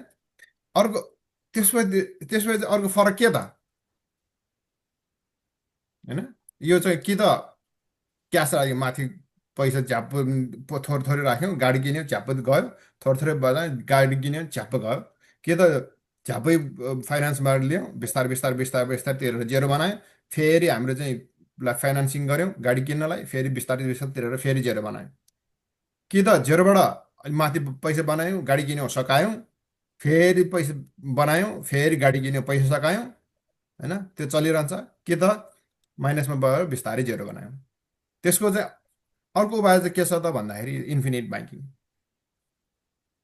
अर्को त्यसपछि अर्को फरक के त होइन यो चाहिँ कि त क्यास राख्यो माथि पैसा झ्याप्प थोरै थोरै राख्यौँ गाडी किन्यौँ झ्याप्प गयो थोरै थोरै बजायो गाडी किन्यौँ झ्याप्प गयो के त झ्याप्पै फाइनेन्सबाट लियौँ बिस्तारै बिस्तारै बिस्तारै बिस्तारै तिरेर जेरो बनायो फेरि हाम्रो चाहिँ फाइनेन्सिङ गऱ्यौँ गाडी किन्नलाई फेरि बिस्तारै बिस्तारै तिरेर फेरि जेरो बनायो कि त जेरोबाट अलि माथि पैसा बनायौँ गाडी किन्यौँ सकायौँ फेरि पैसा बनायौँ फेरि गाडी किन्यौँ पैसा सकायौँ होइन त्यो चलिरहन्छ कि त माइनसमा गएर बिस्तारै जेरो बनायौँ त्यसको चाहिँ अर्को उपाय चाहिँ के छ त भन्दाखेरि इन्फिनिट ब्याङ्किङ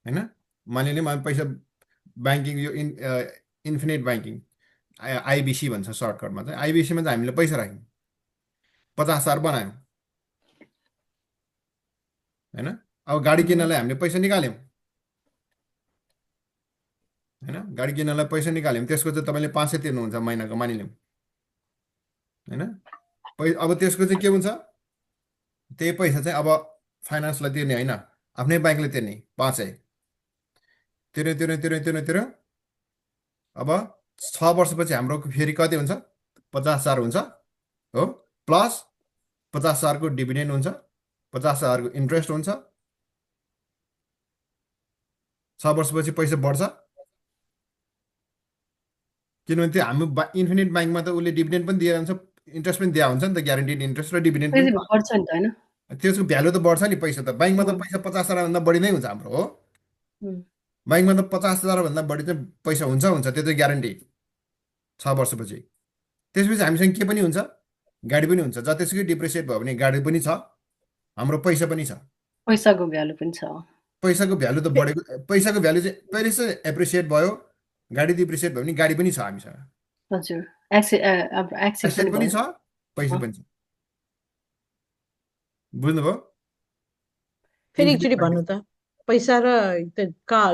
होइन मानिलिउँ मैले पैसा ब्याङ्किङ यो इन्फिनिट ब्याङ्किङ आइबिसी भन्छ सर्टकटमा चाहिँ आइबिसीमा चाहिँ हामीले पैसा राख्यौँ 50,000 बनायौँ होइन अब गाडी किन्नलाई हामीले पैसा निकाल्यौँ होइन गाडी किन्नलाई पैसा निकाल्यौँ त्यसको चाहिँ तपाईँले 500 तिर्नुहुन्छ महिनाको मानिलिउँ होइन अब त्यसको चाहिँ के हुन्छ त्यही पैसा चाहिँ अब फाइनेन्सलाई तिर्ने होइन आफ्नै ब्याङ्कले तिर्ने 500 तिर्यो तिर्यो तिर्यो तिर्यो तिर्यो अब 6 वर्षपछि हाम्रो फेरि कति हुन्छ 50,000 हुन्छ हो प्लस 50,000को डिभिडेन्ड हुन्छ 50,000को इन्ट्रेस्ट हुन्छ 6 वर्षपछि पैसा बढ्छ किनभने त्यो हाम्रो इन्फिनिट ब्याङ्कमा त उसले डिभिडेन्ड पनि दिएर हुन्छ इन्ट्रेस्ट पनि दिएको हुन्छ नि त ग्यारेन्टिड इन्ट्रेस्ट र डिभिडेन्ड पनि बढ्छ नि त होइन त्यसको भ्यालु त बढ्छ नि पैसा त ब्याङ्कमा त पैसा 50,000 भन्दा बढी नै हुन्छ हाम्रो हो ब्याङ्कमा त 50,000 भन्दा बढी चाहिँ पैसा हुन्छ हुन्छ त्यो चाहिँ ग्यारेन्टी 6 वर्षपछि त्यसपछि हामीसँग के पनि हुन्छ गाडी पनि हुन्छ जतिसुकै डिप्रिसिएट भयो भने गाडी पनि छ हाम्रो पैसा पनि छ पैसाको भ्यालु पनि छ पैसाको भ्यालु त बढेको पैसाको भ्यालु चाहिँ पहिले चाहिँ एप्रिसिएट भयो गाडी डिप्रिसिएट भयो भने गाडी पनि छ हामीसँग हजुर एसेट पनि छ पैसा पनि छ बुझ्नुभयो फेरि एकचोटि भन्नु त पैसा र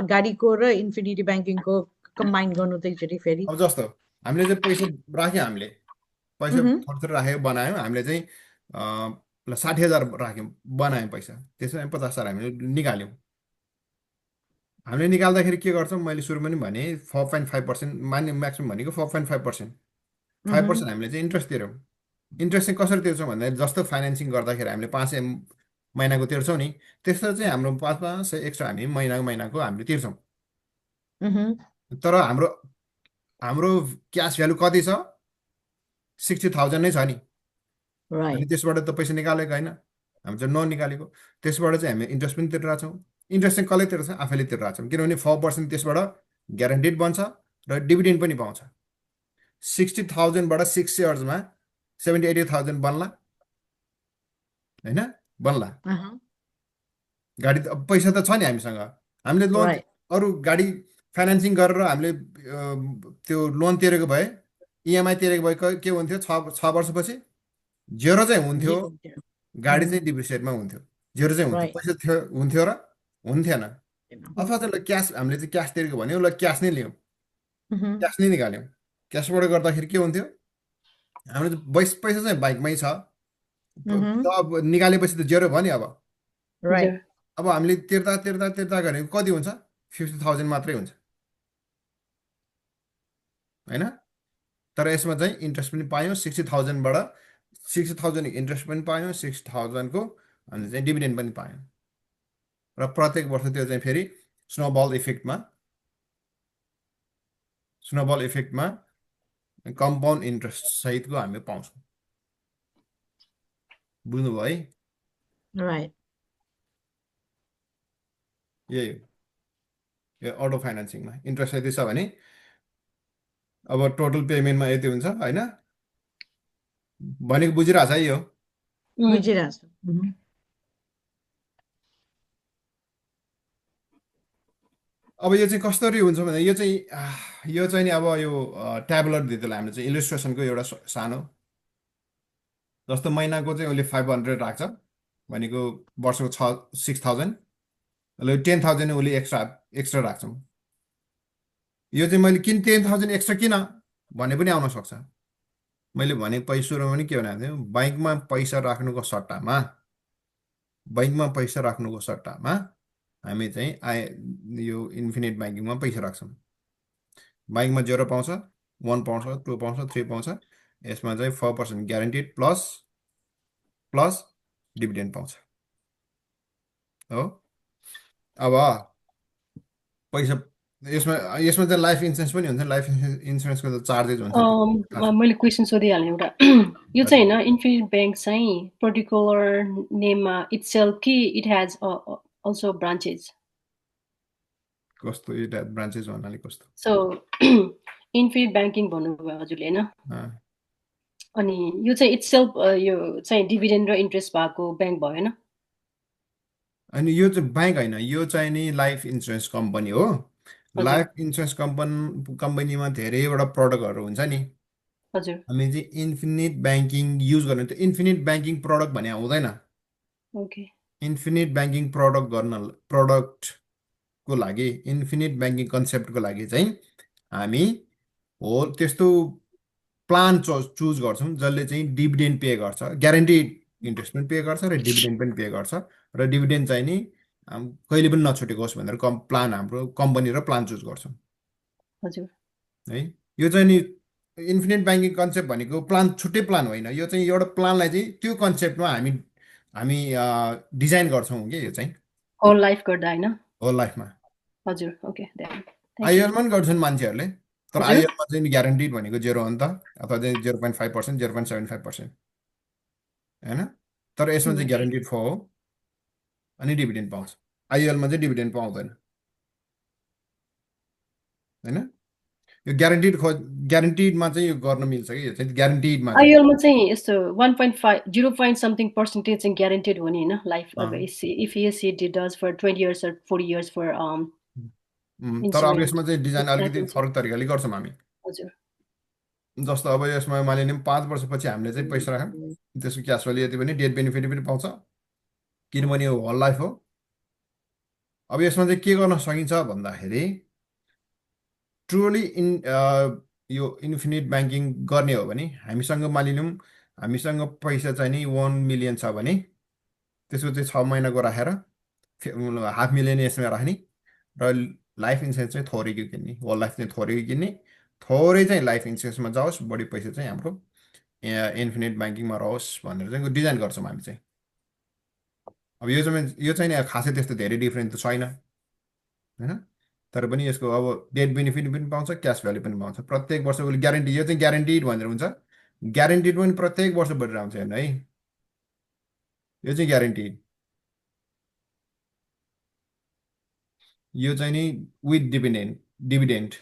गाडीको र इन्फिनिटी ब्याङ्किङको कम्बाइन गर्नु त एकचोटि फेरि अब जस्तो हामीले चाहिँ पैसा राख्यौँ हामीले पैसा थोरै राख्यो बनायौँ हामीले चाहिँ 60,000 राख्यौँ बनायौँ पैसा त्यसमा 50,000 हामीले निकाल्यौँ हामीले निकाल्दाखेरि के गर्छौँ मैले सुरुमा पनि भने 4.5% मान्ने म्याक्सिमम् भनेको 4.5% 5% हामीले चाहिँ इन्ट्रेस्ट तिर्यौँ इन्ट्रेस्ट चाहिँ कसरी तिर्छौँ भन्दाखेरि जस्तो फाइनेन्सिङ गर्दाखेरि हामीले 500 महिनाको तिर्छौँ नि त्यस्तो चाहिँ हाम्रो 500 एक्स्ट्रा हामी महिनाको हामीले तिर्छौँ तर हाम्रो हाम्रो क्यास भ्यालु कति छ 60,000 नै छ नि अनि त्यसबाट त पैसा निकालेको होइन हामी चाहिँ ननिकालेको त्यसबाट चाहिँ हामी इन्ट्रेस्ट पनि तिरेर छौँ इन्ट्रेस्ट चाहिँ कसले तिर्छ आफैले तिरेर छौँ किनभने 4% त्यसबाट ग्यारेन्टिड बन्छ र डिभिडेन्ड पनि पाउँछ 60,000बाट 6 इयर्समा 70,000-80,000 बन्ला होइन बन्ला गाडी पैसा त छ नि हामीसँग हामीले लोन अरू गाडी फाइनेन्सिङ गरेर हामीले त्यो लोन तिरेको भए इएमआई तिरेको भए के हुन्थ्यो 6 वर्षपछि जेरो चाहिँ हुन्थ्यो गाडी चाहिँ डिप्रिसिएटमा हुन्थ्यो जेरो चाहिँ हुन्थ्यो पैसा थियो हुन्थ्यो र हुन्थेन अथवा त्यसलाई क्यास हामीले चाहिँ क्यास तिरेको भन्यो उसलाई क्यास नै लियौँ क्यास नै निकाल्यौँ क्यासबाट गर्दाखेरि के हुन्थ्यो हाम्रो पैसा चाहिँ बाइकमै छ अब निकालेपछि त जेरो भयो नि अब हामीले तिर्दा तिर्दा तिर्दा गरेको कति हुन्छ 50,000 मात्रै हुन्छ होइन तर यसमा चाहिँ इन्ट्रेस्ट पनि पायौँ 60,000बाट 60,000 इन्ट्रेस्ट पनि पायौँ 60,000को अनि चाहिँ डिभिडेन्ड पनि पायौँ र प्रत्येक वर्ष त्यो चाहिँ फेरि स्नोबल इफेक्टमा कम्पाउन्ड इन्ट्रेस्ट सहितको हामी पाउँछौँ बुझ्नुभयो है यही हो यो अटो फाइनेन्सिङमा इन्ट्रेस्ट यति छ भने अब टोटल पेमेन्टमा यति हुन्छ होइन भनेको बुझिरहेछ है यो बुझिरहेछ अब यो चाहिँ कसरी हुन्छ भने यो चाहिँ नि अब यो ट्याबुलर दिँदा हामीले चाहिँ इलिस्ट्रेसनको एउटा सानो जस्तो महिनाको चाहिँ उसले 500 राख्छ भनेको वर्षको 6,000 उसले 10,000 उसले एक्स्ट्रा राख्छौँ यो चाहिँ मैले किन 10,000 एक्स्ट्रा किन भने पनि आउन सक्छ मैले भने पैसा सुरुमा पनि के भनेको थिएँ ब्याङ्कमा पैसा राख्नुको सट्टामा हामी चाहिँ यो इन्फिनिट ब्याङ्किङमा पैसा राख्छौँ बैंकमा 0 पाउँछ, 1 पाउँछ, 2 पाउँछ, 3 पाउँछ। यसमा चाहिँ 4% ग्यारेन्टिड प्लस प्लस डिभिडेन्ड पाउँछ हो। अब पैसा यसमा यसमा चाहिँ लाइफ इन्सुरेन्स पनि हुन्छ। लाइफ इन्सुरेन्सको त चार्जेस हुन्छ त्यो थाहा छ। मैले क्वेसन सोधिहालेँ एउटा यो चाहिँ होइन इन्फिनिट ब्याङ्क चाहिँ पर्टिकुलर नेममा इट्सेल्फ कि इट हेज अल्सो ब्रान्चेस? कस्तो यो ब्रान्चेस भन्नाले कस्तो? सो इन्फिनिट ब्याङ्किङ भन्नुभयो हजुरले होइन? अँ, अनि यो चाहिँ इट्सेल्फ यो चाहिँ डिभिडेन्ड र इन्ट्रेस्ट भएको ब्याङ्क भयो होइन? अनि यो चाहिँ ब्याङ्क होइन, यो चाहिँ नि लाइफ इन्सुरेन्स कम्पनी हो। हजुर लाइफ इन्सुरेन्स कम्पनीमा धेरैवटा प्रडक्टहरू हुन्छ नि। हजुर हामी चाहिँ इन्फिनिट ब्याङ्किङ युज गर्ने, त्यो इन्फिनिट ब्याङ्किङ प्रडक्ट भने हुँदैन। ओके इन्फिनिट ब्याङ्किङ प्रडक्टको लागि, इन्फिनिट ब्याङ्किङ कन्सेप्टको लागि चाहिँ हामी हो त्यस्तो प्लान चुज गर्छौँ जसले चाहिँ डिभिडेन्ड पे गर्छ, ग्यारेन्टिड इन्ट्रेस्ट पनि पे गर्छ र डिभिडेन्ड पनि पे गर्छ। र डिभिडेन्ड चाहिँ नि कहिले पनि नछुटेको होस् भनेर प्लान हाम्रो कम्पनी र प्लान चुज गर्छौँ हजुर है। यो चाहिँ नि इन्फिनिट ब्याङ्किङ कन्सेप्ट भनेको प्लान छुट्टै प्लान होइन। यो चाहिँ एउटा प्लानलाई चाहिँ त्यो कन्सेप्टमा हामी हामी डिजाइन गर्छौँ कि यो चाहिँ होल लाइफ गर्दा होइन? होल लाइफमा। हजुर ओके थ्याङ्क यू। आइएलमा पनि गर्छन् मान्छेहरूले, तर हजुर आइएलमा चाहिँ ग्यारेन्टिड भनेको 0 हो नि त, अथवा चाहिँ 0.5%, 0.75%, होइन। तर यसमा चाहिँ ग्यारेन्टिड 4 हो अनि डिभिडेन्ड पाउँछ। आइएलमा चाहिँ डिभिडेन्ड पाउँदैन, होइन। यो ग्यारेन्टिडमा चाहिँ यो गर्न मिल्छ कि यो चाहिँ ग्यारेन्टिडमा चाहिँ। आइएलमा चाहिँ यस्तो 1.5 0 समथिङ पर्सेन्टेज चाहिँ ग्यारेन्टेड हो नि होइन लाइफ अब if it does for 20 years or 40 years for तर अब यसमा चाहिँ डिजाइन अलिकति फरक तरिकाले गर्छौँ हामी। हजुर जस्तो अब यसमा मानिलिउँ 5 वर्षपछि हामीले चाहिँ पैसा राख्यौँ, त्यसको क्यास भ्यालु यति पनि, डेट बेनिफिट पनि पाउँछ किनभने यो होल लाइफ हो। अब यसमा चाहिँ के गर्न सकिन्छ भन्दाखेरि ट्रुली यो इन्फिनिट ब्याङ्किङ गर्ने हो भने हामीसँग मानिलिउँ हामीसँग पैसा चाहिँ नि 1 million छ भने त्यसको चाहिँ 6 महिनाको राखेर 500,000 यसमा राख्ने र लाइफ इन्सुरेन्स चाहिँ थोरैको किन्ने, होल लाइफ चाहिँ थोरैको किन्ने, थोरै चाहिँ लाइफ इन्सुरेन्समा जाओस्, बढी पैसा चाहिँ हाम्रो इन्फिनिट ब्याङ्किङमा रहोस् भनेर चाहिँ डिजाइन गर्छौँ हामी चाहिँ। अब यो चाहिँ नि खासै त्यस्तो धेरै डिफ्रेन्स त छैन, होइन। तर पनि यसको अब डेट बेनिफिट पनि पाउँछ, क्यास भ्यालु पनि पाउँछ प्रत्येक वर्ष। उसले ग्यारेन्टी, यो चाहिँ ग्यारेन्टिड भनेर हुन्छ, ग्यारेन्टिड पनि प्रत्येक वर्ष बढेर आउँछ हेर्नु है। यो चाहिँ ग्यारेन्टिड, यो चाहिँ नि विथ डिभिडेन्ड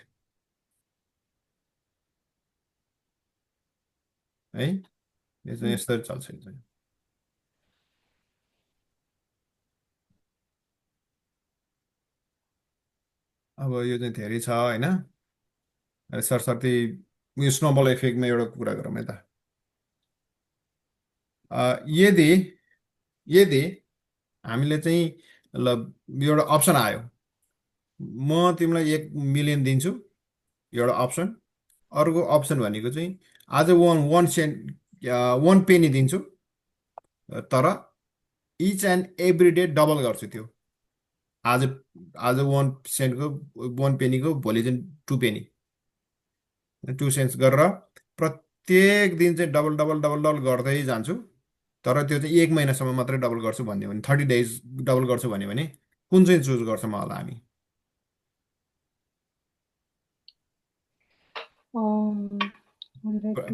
है। यो चाहिँ यस्तो चल्छ। यो चाहिँ अब यो चाहिँ धेरै छ होइन। सरसर्ती उयो स्नोबल इफेक्टमा एउटा कुरा गरौँ है त। यदि यदि हामीले चाहिँ ल एउटा अप्सन आयो, म तिमीलाई 1 million दिन्छु, एउटा अप्सन। अर्को अप्सन भनेको चाहिँ आज 1 penny दिन्छु, तर each and every day double गर्छु त्यो। आज आज 1 pennyको भोलि चाहिँ 2 penny, 2 cents गरेर प्रत्येक दिन चाहिँ डबल डबल डबल डबल गर्दै जान्छु। तर त्यो चाहिँ 1 महिनासम्म मात्रै डबल गर्छु भन्यो भने, 30 days डबल गर्छु भन्यो भने कुन चाहिँ चुज गर्छौँ होला हामी?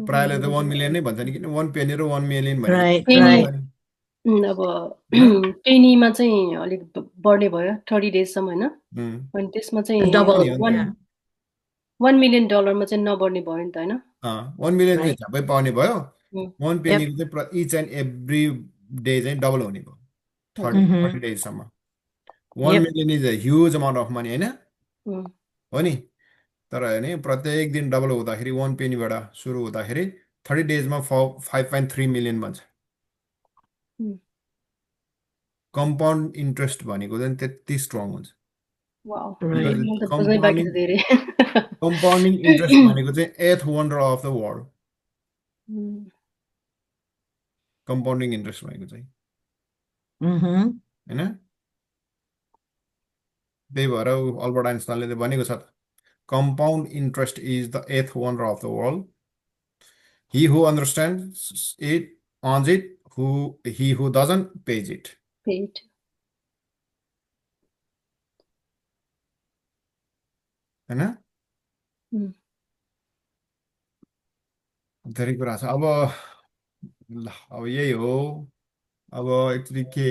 प्रायःले त 1 million नै भन्छ नि, किन 1 penny र 1 million Right, भनेको right. अब पेनीमा चाहिँ अलिक बढ्ने भयो 30 daysसम्म होइन। अनि त्यसमा चाहिँ Double, yeah. $1 million चाहिँ नबढ्ने भयो नि त होइन। 1 million चाहिँ Right. झ्यापै पाउने भयो, 1 penny Yep. चाहिँ इच एन्ड एभ्री डे चाहिँ डबल हुने भयो 30 daysसम्म। 1 Yep. million is a huge amount of money होइन, उम्, हो नि। तर हेर्ने प्रत्येक दिन डबल हुँदाखेरि 1 pennyबाट सुरु हुँदाखेरि 30 daysमा 5.3 million बन्छ। उम्, कम्पाउन्ड इन्ट्रेस्ट भनेको चाहिँ त्यति स्ट्रङ हुन्छ। Wow Right. मलाई त बुझ्नै बाँकी छ धेरै। कम्पाउन्डिङ इन्ट्रेस्ट भनेको चाहिँ 8th wonder of the world. उम्, कम्पाउन्डिङ इन्ट्रेस्ट भनेको चाहिँ होइन। त्यही भएर अल्बर्ट आइन्स्टाइनले त भनेको छ त, compound interest is the eighth wonder of the world. He who understands it earns it, he who doesn't pays it. पेट हैन उम्, धेरै कुरा छ अब ल अब यही हो अब एक्चुअली के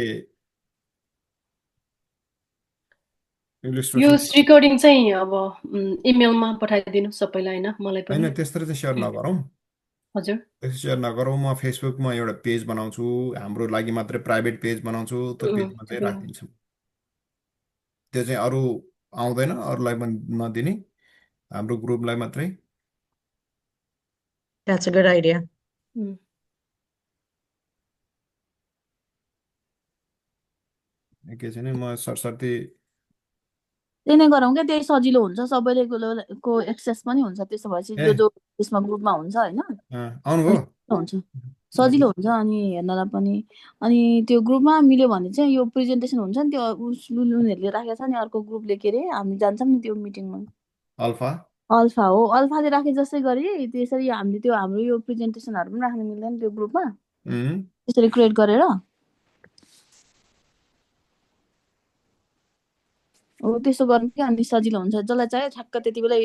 यो इलिस्ट्रेसन रेकर्डिङ चाहिँ अब इमेलमा पठाइदिनु सबैलाई होइन मलाई पनि होइन त्यसरी चाहिँ सेयर नगरौँ हजुर त्यसरी सेयर नगरौँ म फेसबुकमा एउटा पेज बनाउँछु हाम्रो लागि मात्रै प्राइभेट पेज बनाउँछु त्यो पेजमा चाहिँ राखिदिन्छु त्यो चाहिँ अरू आउँदैन अरूलाई पनि नदिने हाम्रो ग्रुपलाई मात्रै That's a good idea. उम्, एकैछिन म सरसर्ती त्यही नै गरौँ क्या त्यही सजिलो हुन्छ सबैले को एक्सेस पनि हुन्छ त्यसो भएपछि ए जो त्यसमा ग्रुपमा हुन्छ होइन आउनुभयो हुन्छ सजिलो हुन्छ अनि हेर्नलाई पनि अनि त्यो ग्रुपमा मिल्यो भने चाहिँ यो प्रेजेन्टेसन हुन्छ नि त्यो उनीहरूले राखेको छ नि अर्को ग्रुपले के अरे हामी जान्छौँ नि त्यो मिटिङमा अल्फा अल्फा हो अल्फाले राखे जस्तै गरी त्यसरी हामीले त्यो हाम्रो यो प्रेजेन्टेसनहरू पनि राख्न मिल्दैन त्यो ग्रुपमा उम्, त्यसरी क्रिएट गरेर हो त्यस्तो गर्नु कि अनि सजिलो हुन्छ जसलाई चाहियो ठ्याक्क त्यति बेलै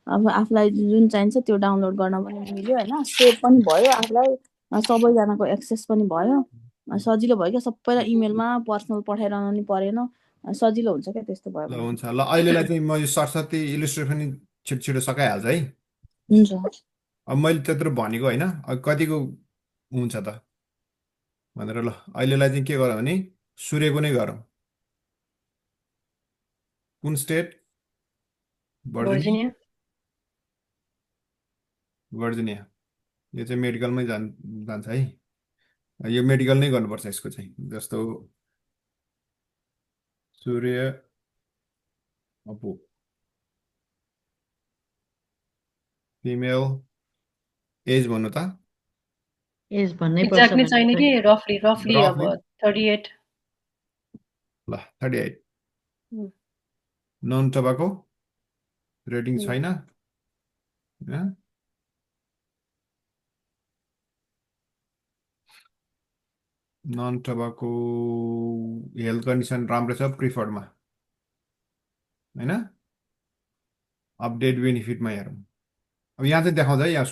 अब आफूलाई जुन चाहिन्छ त्यो डाउनलोड गर्न पनि मिल्यो होइन सेभ पनि भयो आफूलाई सबैजनाको एक्सेस पनि भयो सजिलो भयो क्या सबैलाई इमेलमा पर्सनल पठाइरहनु नि परेन सजिलो हुन्छ क्या त्यस्तो भयो ल भने हुन्छ ल अहिलेलाई चाहिँ म यो सरस्वती इलिस्ट्रेसन पनि छिटो छिटो सकाइहाल्छ है हुन्छ अब मैले त्यत्रो भनेको होइन अब कतिको हुन्छ त भनेर ल अहिलेलाई चाहिँ के गरौँ भने सूर्यको नै गरौँ कुन स्टेट भर्जिनिया भर्जिनिया भर्जिनिया यो चाहिँ मेडिकलमै जान्छ है यो मेडिकल नै गर्नुपर्छ यसको चाहिँ जस्तो सूर्य अपु फिमेल एज भन्नु त Is भन्नै पर्छ एक्ज्याक्टली भने छैन कि चाहिँ रफली रफली अब रफली 38 ल 38 उम्, नन टबाको रेटिङ उम्, छैन नन टबाको हेल्थ कन्डिसन राम्रो छ प्रिफर्डमा होइन अपडेट बेनिफिटमा हेरौँ अब यहाँ चाहिँ देखाउँछ है यहाँ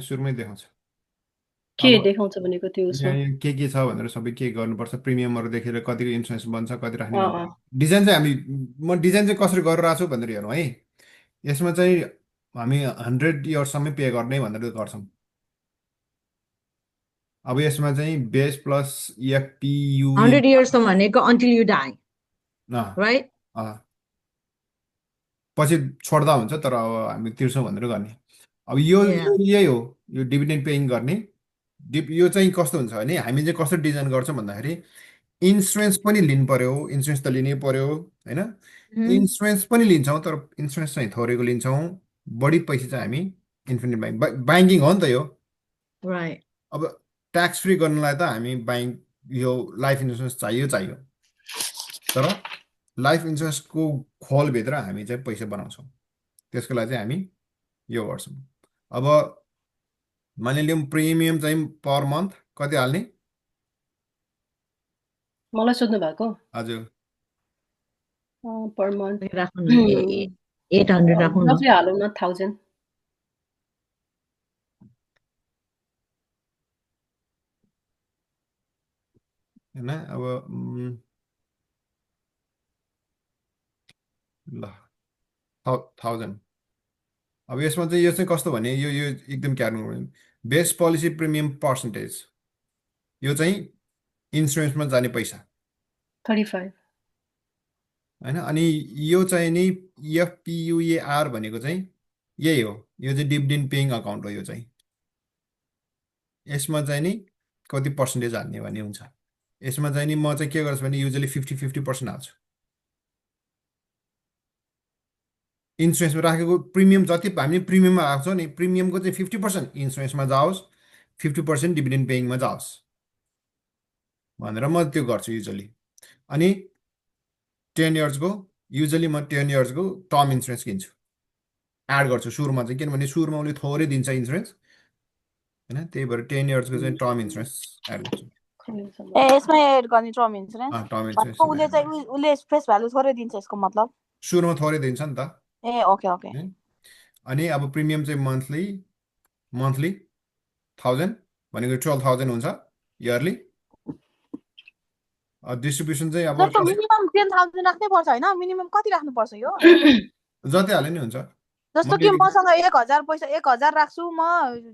सुरुमै देखाउँछ के अब देखाउँछ भनेको त्यो उसमा यहाँ के छ भनेर सबै के गर्नुपर्छ प्रिमियमहरू देखेर कतिको इन्सुरेन्स बन्छ कति राख्ने अँ, भनेर अँ, डिजाइन चाहिँ म डिजाइन चाहिँ कसरी गरिरहेको छु भनेर हेरौँ है यसमा चाहिँ हामी 100 इयर्ससम्म पे गर्ने भनेर गर्छौँ अब यसमा चाहिँ बेस प्लस एफपियुए 100 years त भनेको until you die, right? पछि छोड्दा हुन्छ तर अब हामी तिर्छौँ भनेर गर्ने अब यो Yeah. यही हो यो डिभिडेन्ड पेइङ गर्ने यो चाहिँ कस्तो हुन्छ भने हामी चाहिँ कस्तो डिजाइन गर्छौँ भन्दाखेरि इन्सुरेन्स पनि लिनु पर्यो इन्सुरेन्स त लिनै पर्यो होइन Mhm. इन्सुरेन्स पनि लिन्छौँ तर इन्सुरेन्स चाहिँ थोरैको लिन्छौँ बढी पैसा चाहिँ हामी इन्फिनिट ब्याङ्किङ हो नि त यो Right. अब ट्याक्स फ्री गर्नलाई त हामी यो लाइफ इन्सुरेन्स चाहियो तर लाइफ इन्सुरेन्सको खोलभित्र हामी चाहिँ पैसा बनाउँछौँ त्यसको लागि चाहिँ हामी यो गर्छौँ अब मानिलिउँ प्रिमियम चाहिँ पर मन्थ कति हाल्ने मलाई सोध्नु भएको हजुर पर मन्थ राख्नु न 800 राख्नु न रफली हालौँ न 1000 होइन अब ल 1000 अब यसमा चाहिँ यो चाहिँ कस्तो भने यो एकदम Kyar base policy premium percentage यो चाहिँ इन्सुरेन्समा जाने पैसा 35 होइन अनि यो चाहिँ नि एफपियुएआर भनेको चाहिँ यही हो यो चाहिँ डिभिडेन्ड पेइङ अकाउन्ट हो यो चाहिँ यसमा चाहिँ नि कति पर्सेन्टेज हाल्ने भन्ने हुन्छ यसमा चाहिँ नि म चाहिँ के गर्छु भने युजली 50% हाल्छु इन्सुरेन्समा राखेको प्रिमियम जति हामी प्रिमियममा राख्छौँ नि प्रिमियमको चाहिँ 50% इन्सुरेन्समा जाओस् 50% डिभिडेन्ड पेइङमा जाओस् भनेर म त्यो गर्छु युजली अनि 10 इयर्सको युजली म 10 इयर्सको टर्म इन्सुरेन्स किन्छु, एड गर्छु सुरुमा चाहिँ, किनभने सुरुमा उसले थोरै दिन्छ इन्सुरेन्स होइन, त्यही भएर 10 इयर्सको चाहिँ टर्म इन्सुरेन्स एड गर्छु। ए यसमै एड गर्ने टर्म इन्सुरेन्स टर्म इन्सुरेन्स भनेको उसले चाहिँ उसले फेस भ्यालु थोरै दिन्छ यसको मतलब। सुरुमा थोरै दिन्छ नि त। ए ओके ओके। है? अनि अब प्रिमियम चाहिँ मन्थली 1000 भनेको 12,000 हुन्छ इयरली। डिस्ट्रिब्युसन चाहिँ अब जस्तो मिनिमम 10,000 राख्नै पर्छ होइन, मिनिमम कति राख्नुपर्छ यो? जति हाले नि हुन्छ। जस्तो कि मसँग 1,000 पैसा 1,000 राख्छु म,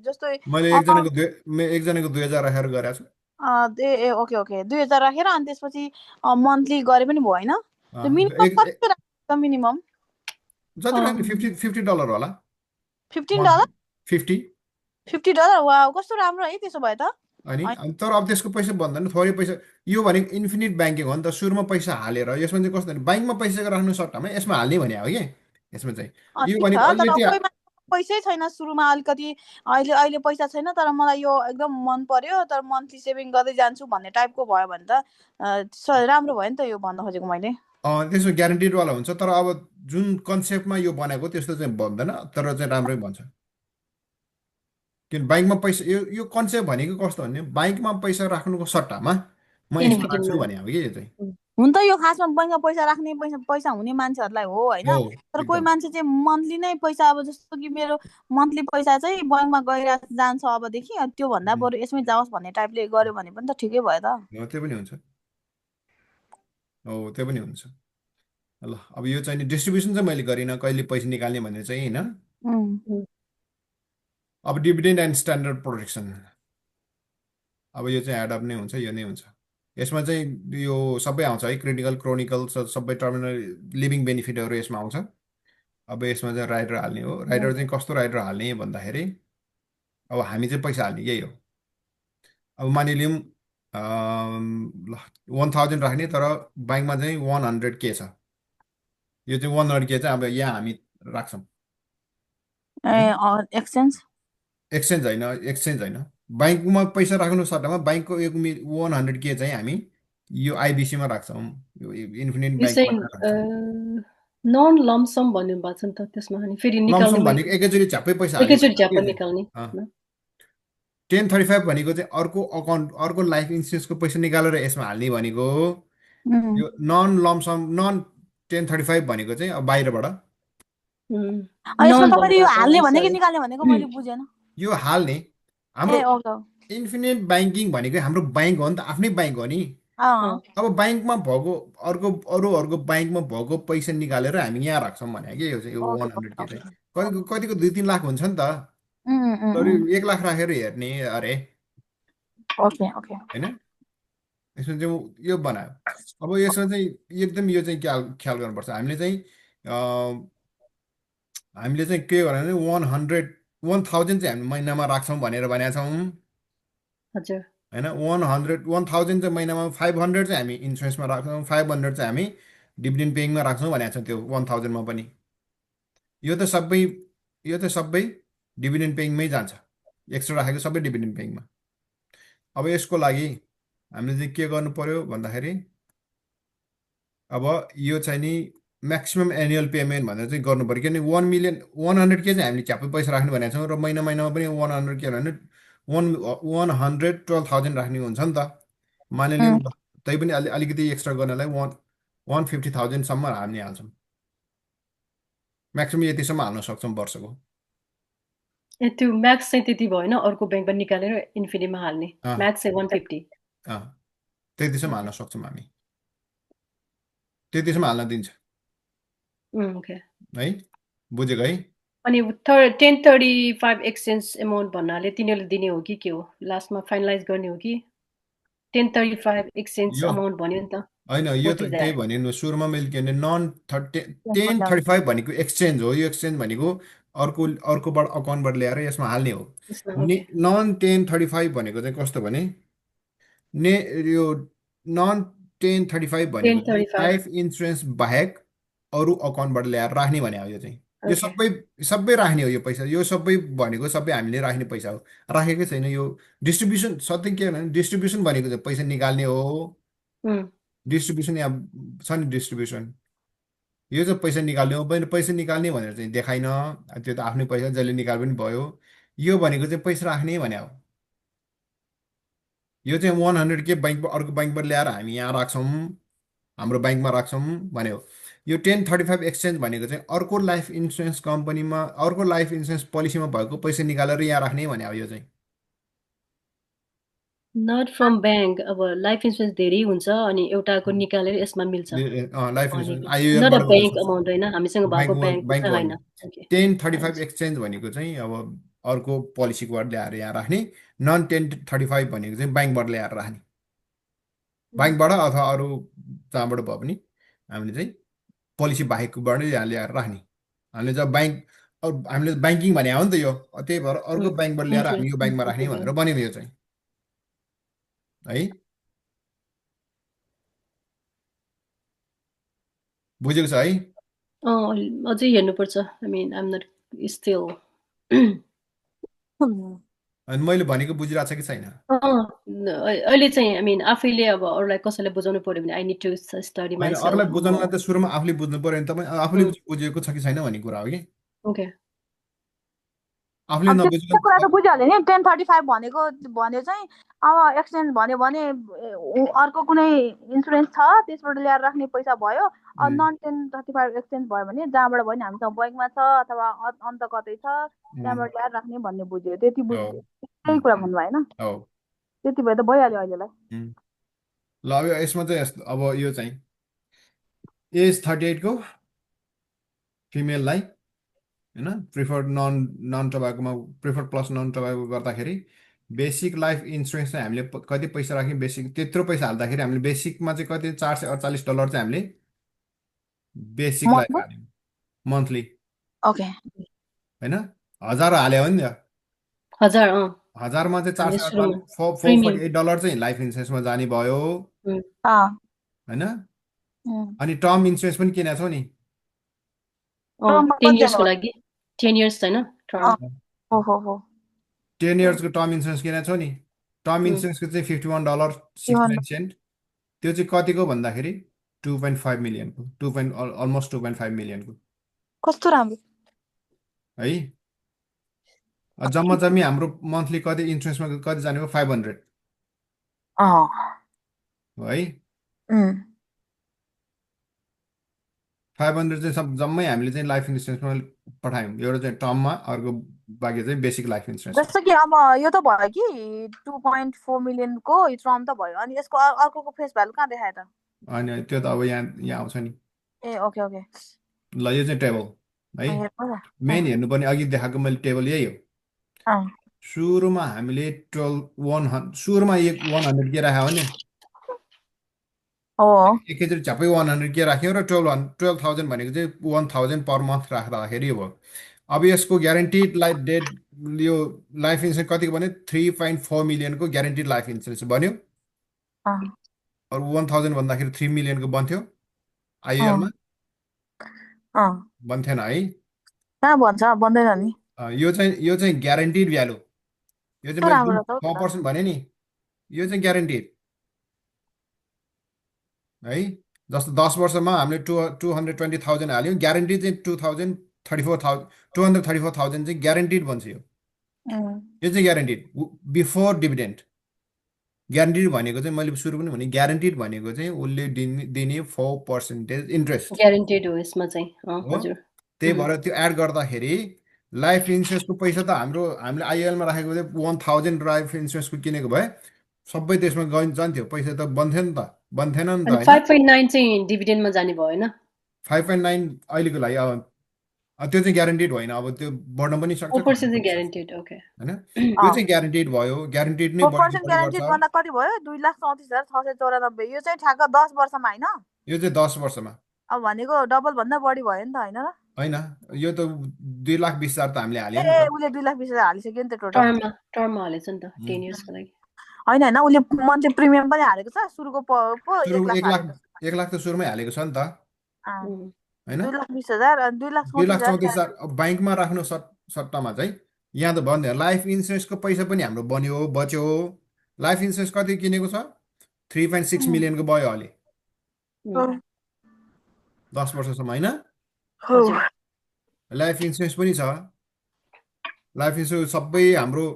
जस्तो मैले एकजनाको 2,000 राखेर गरेको छु। ए ओके ओके 2,000 राखेर अनि त्यसपछि मन्थली गरे पनि भयो होइन? मिनिमम कति राख्छ मिनिमम? जति राख्ने $50 होला। $15? 50 $50? वाउ कस्तो राम्रो है त्यसो भए त। अनि तर अब त्यसको पैसा बन्दैन, थोरै पैसा। यो भनेको इन्फिनिट ब्याङ्किङ हो नि त, सुरुमा पैसा हालेर। यसमा चाहिँ कस्तो भने ब्याङ्कमा पैसा राख्नु सट्टामा यसमा हाल्ने भने हो कि यसमा चाहिँ। यो ठिक भनेको छ, तर अलिकति कोही मान्छेको पैसै छैन सुरुमा अलिकति, अहिले पैसा छैन तर मलाई यो एकदम मन पर्यो तर मन्थली सेभिङ गर्दै जान्छु भन्ने टाइपको भयो भने त राम्रो भयो नि त यो भन्न खोजेको मैले। त्यसमा ग्यारेन्टिडवाला हुन्छ, तर अब जुन कन्सेप्टमा यो बनाएको त्यस्तो चाहिँ बन्दैन, तर चाहिँ राम्रै बन्छ। किन ब्याङ्कमा पैसा यो कन्सेप्ट भनेको कस्तो भने ब्याङ्कमा पैसा राख्नुको सट्टामा म यसमा राख्छु भने हो कि यो चाहिँ। हुन त यो खासमा बैङ्कमा पैसा राख्ने पैसा हुने मान्छेहरूलाई हो होइन, तर कोही मान्छे चाहिँ मन्थली नै पैसा, अब जस्तो कि मेरो मन्थली पैसा चाहिँ बैङ्कमा गएर जान्छ अबदेखि, त्योभन्दा बरु यसमै जाओस् भन्ने टाइपले गर्यो भने पनि त ठिकै भयो त। त्यो पनि हुन्छ। त्यो पनि हुन्छ। ल अब यो चाहिँ डिस्ट्रिब्युसन चाहिँ मैले गरिनँ, कहिले पैसा निकाल्ने भन्ने चाहिँ होइन। अब डिभिडेन्ड एन्ड स्ट्यान्डर्ड प्रोटेक्सन, अब यो चाहिँ एडअप नै हुन्छ, यो नै हुन्छ। यसमा चाहिँ यो सबै आउँछ है, क्रिटिकल क्रोनिकल सबै टर्मिनल लिभिङ बेनिफिटहरू यसमा आउँछ। अब यसमा चाहिँ राइडर हाल्ने हो। राइडर चाहिँ कस्तो राइडर हाल्ने भन्दाखेरि अब हामी चाहिँ पैसा हाल्ने यही हो। अब मानिलिउँ 1,000 राख्ने, तर ब्याङ्कमा चाहिँ 100K छ। यो चाहिँ 100K चाहिँ अब यहाँ हामी राख्छौँ। एक्सचेन्ज होइन, ब्याङ्कमा पैसा राख्नु सट्टामा ब्याङ्कको 100K चाहिँ हामी यो आइबिसीमा राख्छौँ, यो इन्फिनिट ब्याङ्कमा। नन लम्सम भन्नु भएको छ नि त त्यसमा, अनि फेरि निकाल्नु भनेको एकैचोटि झ्याप्पै पैसा निकाल्ने। 1035 भनेको चाहिँ अर्को अकाउन्ट, अर्को लाइफ इन्सुरेन्सको पैसा निकालेर यसमा हाल्ने भनेको। यो नन लम्सम, नन 1035 भनेको चाहिँ अब बाहिरबाट। यो हाल्ने हाम्रो इन्फिनिट ब्याङ्किङ भनेको हाम्रो ब्याङ्क हो नि त, आफ्नै ब्याङ्क हो नि। अब ब्याङ्कमा भएको अरूहरूको ब्याङ्कमा भएको पैसा निकालेर हामी यहाँ राख्छौँ भने कि यो चाहिँ 100K चाहिँ कतिको 2-3 लाख हुन्छ नि त। तर 1 लाख राखेर हेर्ने अरे होइन, यसमा चाहिँ यो बनायो। अब यसमा चाहिँ एकदम यो चाहिँ ख्याल गर्नुपर्छ हामीले चाहिँ के भने 1,000 चाहिँ हामी महिनामा राख्छौँ भनेर भनेका छौँ होइन। 1,000 चाहिँ महिनामा, 500 चाहिँ हामी इन्सुरेन्समा राख्छौँ, 500 चाहिँ हामी डिभिडेन्ड पेइङमा राख्छौँ भनेको छौँ। त्यो 1,000मा पनि यो त सबै डिभिडेन्ड पेइङमै जान्छ, एक्स्ट्रा राखेको सबै डिभिडेन्ड पेइङमा। अब यसको लागि हामीले चाहिँ के गर्नु पर्यो भन्दाखेरि अब यो चाहिँ नि म्याक्सिमम् एनुअल पेमेन्ट भनेर चाहिँ गर्नु पर्यो, किनभने 100K चाहिँ हामीले च्याप्पै पैसा राख्नु भनेको छौँ, र महिनामा पनि 100K भने 112,000 राख्ने हुन्छ नि त। मानिलिउँ तै पनि अलिकति एक्स्ट्रा गर्नलाई 150,000सम्म हामी हाल्छौँ, म्याक्सिमम् यतिसम्म हाल्न सक्छौँ वर्षको। त्यो म्याक्स चाहिँ त्यति भएन, अर्को ब्याङ्कबाट निकालेर इन्फिनिटमा हाल्ने म्याक्स चाहिँ 150। त्यतिसम्म हाल्न सक्छौँ हामी, त्यतिसम्म हाल्न दिन्छ है, बुझेको है। अनि 1035 एक्सचेन्ज एमाउन्ट भन्नाले तिनीहरूले दिने हो कि के हो, लास्टमा फाइनलाइज गर्ने हो कि? 1035 एक्सचेन्ज अमाउन्ट भन्यो नि त होइन, यो त त्यही भने सुरुमा मैले के भने नन 1035 भनेको एक्सचेन्ज हो। यो एक्सचेन्ज भनेको अर्कोबाट अकाउन्टबाट ल्याएर यसमा हाल्ने हो। नन 1035 भनेको चाहिँ कस्तो भने यो नन 1035 भनेको लाइफ इन्सुरेन्स बाहेक अरू अकाउन्टबाट ल्याएर राख्ने भने हो। यो चाहिँ यो सबै राख्ने हो। यो पैसा यो सबै भनेको सबै हामीले राख्ने पैसा हो, राखेकै छैन। यो डिस्ट्रिब्युसन सधैँ के भने डिस्ट्रिब्युसन भनेको चाहिँ पैसा निकाल्ने हो। डिस्ट्रिब्युसन यहाँ छ नि, डिस्ट्रिब्युसन यो चाहिँ पैसा निकाल्ने हो, मैले पैसा निकाल्ने भनेर चाहिँ देखाइन, त्यो त आफ्नै पैसा जसले निकाल पनि भयो। यो भनेको चाहिँ पैसा राख्ने भने हो। यो चाहिँ 100K बैंक अर्को ब्याङ्कबाट ल्याएर हामी यहाँ राख्छौँ, हाम्रो ब्याङ्कमा राख्छौँ भने हो। यो 1035 एक्सचेन्ज भनेको चाहिँ अर्को लाइफ इन्सुरेन्स कम्पनीमा, अर्को लाइफ इन्सुरेन्स पोलिसीमा भएको पैसा निकालेर यहाँ राख्ने भने हो। यो चाहिँ नट फ्रम ब्याङ्क, अब लाइफ इन्सुरेन्स धेरै हुन्छ अनि एउटाको निकालेर यसमा मिल्छ लाइफ इन्सुरेन्स नट अ आइयुएलबाट ब्याङ्क अमाउन्ट होइन, हामीसँग भएको ब्याङ्कको ब्याङ्क चाहिँ होइन। होइन। ओके 1035 एक्सचेन्ज भनेको चाहिँ अब अर्को पोलिसीबाट ल्याएर यहाँ राख्ने, नन 1035 भनेको चाहिँ ब्याङ्कबाट ल्याएर राख्ने, ब्याङ्कबाट अथवा अरू जहाँबाट भयो पनि हामीले चाहिँ पोलिसी बाहेकबाट यहाँ ल्याएर राख्ने। हामीले जब हामीले ब्याङ्किङ भने हो नि त यो, त्यही भएर अर्को ब्याङ्कबाट ल्याएर हामी यो ब्याङ्कमा राख्ने भनेर बन्यो यो चाहिँ है। बुझेको छ है? अझै हेर्नुपर्छ। I mean I'm not still अनि मैले भनेको बुझिरहेको छ कि छैन? अहिले चाहिँ आई मिन आफैले अब अरूलाई कसैलाई बुझाउनु पर्यो भने आई निड टु स्टडी होइन, माइसेल्फ। अरूलाई बुझाउनलाई त सुरुमा आफूले बुझ्नु पर्यो नि। तपाईँ आफूले बुझेको छ कि छैन भन्ने कुरा हो कि। ओके आफूले अब नबुझेको त्यो कुरा त बुझिहाल्यो नि। 1035 भने चाहिँ अब एक्सचेन्ज भन्यो भने अर्को कुनै इन्सुरेन्स छ त्यसबाट ल्याएर राख्ने पैसा भयो। अब नन 1035 एक्सचेन्ज भयो भने जहाँबाट भयो नि हामीसँग बैङ्कमा छ अथवा अन्त कतै छ त्यहाँबाट ल्याएर राख्ने भन्ने बुझ्यो। त्यति बुझ्यो, त्यही कुरा भन्नुभयो होइन? त्यति भए त भइहाल्यो अहिलेलाई। ल अब यसमा चाहिँ अब यो चाहिँ एज 38 को फिमेललाई होइन प्रिफर्ड नन टोबाकोमा प्रिफर्ड प्लस नन टोबाको गर्दाखेरि बेसिक लाइफ इन्सुरेन्स चाहिँ हामीले कति पैसा राख्यौँ, बेसिक त्यत्रो पैसा हाल्दाखेरि हामीले बेसिकमा चाहिँ कति $448 चाहिँ हामीले बेसिकलाई हाल्यौँ मन्थली ओके होइन। 1000 हाल्यो भने नि 1000मा चाहिँ $448 चाहिँ लाइफ इन्सुरेन्समा जाने भयो होइन। अनि टर्म इन्सुरेन्स पनि किनेको छौ नि 10 इयर्सको लागि। 10 इयर्स होइन 10 इयर्सको टर्म इन्सुरेन्स किनेको छौ नि। टर्म इन्सुरेन्सको चाहिँ $51.69 त्यो चाहिँ कतिको भन्दाखेरि 2.5 मिलियनको अलमोस्ट 2.5 मिलियनको कस्तो राम्रो है। जम्मा जम्मी हाम्रो मन्थली कति इन्सुरेन्समा कति जाने हो 500 है। 500 चाहिँ सब जम्मै हामीले चाहिँ लाइफ इन्सुरेन्समा पठायौँ। एउटा चाहिँ टर्ममा, अर्को बाँकी चाहिँ बेसिक लाइफ इन्सुरेन्स। जस्तो कि अब यो त भयो कि 2.4 मिलियनको टर्म त भयो, अनि यसको अर्को फेस भ्यालु कहाँ देखायो त? अनि त्यो त अब यहाँ आउँछ नि। ए ओके ओके ल यो चाहिँ टेबल है। मेन हेर्नुपर्ने अघि देखाएको मैले टेबल यही हो। सुरुमा हामीले 100K राख्यो भने एकैचोटि झ्यापै 100K राख्यो र 12,000 भनेको चाहिँ 1,000 पर मन्थ राख्दाखेरि भयो। अब यसको ग्यारेन्टिड लाइफ डेट यो लाइफ इन्सुरेन्स कतिको भन्यो 3.4 मिलियनको ग्यारेन्टिड लाइफ इन्सुरेन्स बन्यो। अरू 1,000 भन्दाखेरि 3 मिलियनको बन्थ्यो आइएलमा, बन्थेन है। कहाँ भन्छ बन्दैन नि। यो चाहिँ ग्यारेन्टिड भ्यालु। यो चाहिँ मैले 100% भने नि, यो चाहिँ ग्यारेन्टिड है। जस्तो 10 वर्षमा हामीले 220,000 हाल्यौँ, ग्यारेन्टी चाहिँ 234,000 चाहिँ ग्यारेन्टिड भन्छ। यो चाहिँ ग्यारेन्टिड बिफोर डिभिडेन्ड। ग्यारेन्टिड भनेको चाहिँ मैले सुरु पनि भने ग्यारेन्टिड भनेको चाहिँ उसले दिने 4% इन्ट्रेस्ट ग्यारेन्टिड हो यसमा चाहिँ। हजुर त्यही भएर त्यो एड गर्दाखेरि लाइफ इन्सुरेन्सको पैसा त हामीले आइएलमा राखेको चाहिँ 1,000 लाइफ इन्सुरेन्सको किनेको भए सबै त्यसमा जान्थ्यो पैसा त बन्थ्यो नि त, बन्थेन नि त। 5.9 चाहिँ डिभिडेन्डमा जाने भयो होइन। 5.9 अहिलेको लागि अब त्यो चाहिँ ग्यारेन्टिड होइन, अब त्यो बढ्न पनि सक्छ 4% चाहिँ ग्यारेन्टिड। ओके होइन, यो चाहिँ ग्यारेन्टिड भयो। ग्यारेन्टिड नै 4% ग्यारेन्टिड भन्दा कति भयो? 2,34,694। यो चाहिँ ठ्याक्क 10 वर्षमा होइन? यो चाहिँ 10 वर्षमा। अब भनेको डबल भन्दा बढी भयो नि त होइन र? होइन, यो त 2,20,000 त हामीले हाल्यौँ। ए उसले 2,20,000 हालिसक्यो नि त टोटल। टर्ममा हालेछ नि त 10 इयर्सको लागि। होइन उसले मन्थली प्रिमियम पनि हालेको छ। सुरुको 1 लाख त सुरुमै हालेको छ नि त होइन। 2,20,000 अनि 2,34,000 ब्याङ्कमा राख्नु सट्टामा चाहिँ यहाँ त भन्दै लाइफ इन्सुरेन्सको पैसा पनि हाम्रो बन्यो बच्यो। लाइफ इन्सुरेन्स कति किनेको छ 3.6 मिलियनको भयो अहिले 10 वर्षसम्म होइन। हजुर लाइफ इन्सुरेन्स पनि छ। लाइफ इन्सुरेन्स सबै हाम्रो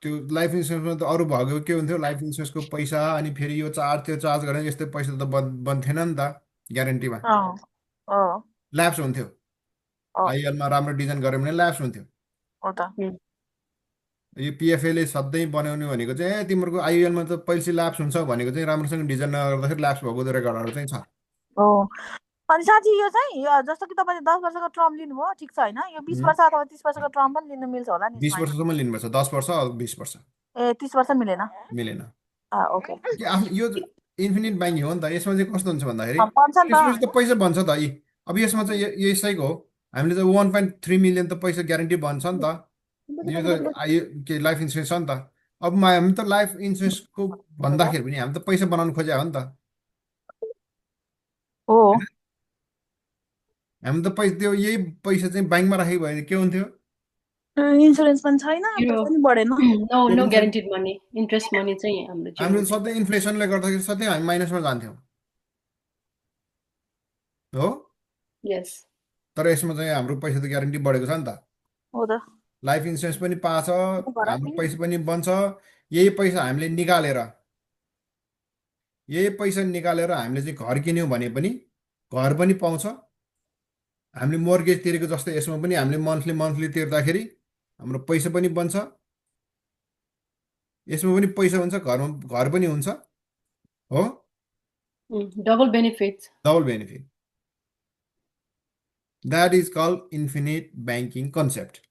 त्यो लाइफ इन्सुरेन्समा त अरू भएको के हुन्थ्यो, लाइफ इन्सुरेन्सको पैसा अनि फेरि यो चार्ज त्यो चार्ज गरेर यस्तै पैसा त बन्थेन नि त ग्यारेन्टीमा। अँ अँ ल्याप्स हुन्थ्यो। अँ आइएलमा राम्रो डिजाइन गऱ्यो भने ल्याप्स हुन्थ्यो। हो त यो पिएफएले सधैँ बनाउने भनेको चाहिँ तिम्रो आइएलमा त पैसा ल्याप्स हुन्छ भनेको चाहिँ राम्रोसँग डिजाइन नगर्दाखेरि ल्याप्स भएको रेकर्डहरू चाहिँ छ। हो। अनि साँच्ची यो चाहिँ जस्तो कि तपाईँले 10 वर्षको टर्म लिनुभयो ठिक छ होइन, यो 20 वर्ष अथवा 30 वर्षको टर्म पनि लिनु मिल्छ होला नि 20 यसमा? वर्षसम्म लिनुपर्छ, 10 वर्ष 20 वर्ष ए 30 वर्ष मिलेन? मिलेन। ओके। कि यो इन्फिनिट ब्याङ्किङ हो नि त। यसमा चाहिँ कस्तो हुन्छ भन्दाखेरि बन्छ नि यसपछि त। त पैसा बन्छ त यी। अब यसमा चाहिँ यसैको हो, हामीले चाहिँ 1.3 मिलियन त पैसा ग्यारेन्टी बन्छ नि त। यो त के लाइफ इन्सुरेन्स हो नि त। अब हामी त लाइफ इन्सुरेन्सको भन्दाखेरि पनि हामी त पैसा बनाउनु खोजेको हो नि त। हो हामी त पैसा त्यो यही पैसा चाहिँ ब्याङ्कमा राखेको भयो भने के हुन्थ्यो? इन्सुरेन्स पनि छैन, यो पैसा पनि बढेन। No guaranteed money, interest money चाहिँ हाम्रो हाम्रो जिरो। सधैँ इन्फ्लेसनले गर्दाखेरि सधैँ हामी माइनसमा जान्थ्यौँ हो। यस तर यसमा चाहिँ हाम्रो पैसा त ग्यारेन्टी बढेको छ नि त। हो त। लाइफ इन्सुरेन्स पनि पाछ, घर हाम्रो पैसा पनि बन्छ। यही पैसा हामीले निकालेर हामीले चाहिँ घर किन्यौँ भने पनि घर पनि पाउँछ। हामीले मोर्गेज तिरेको जस्तो यसमा पनि हामीले मन्थली तिर्दाखेरि हाम्रो पैसा पनि बन्छ। यसमा पनि पैसा हुन्छ, घर पनि हुन्छ हो। Double benefits. Double benefit. That is called infinite banking concept.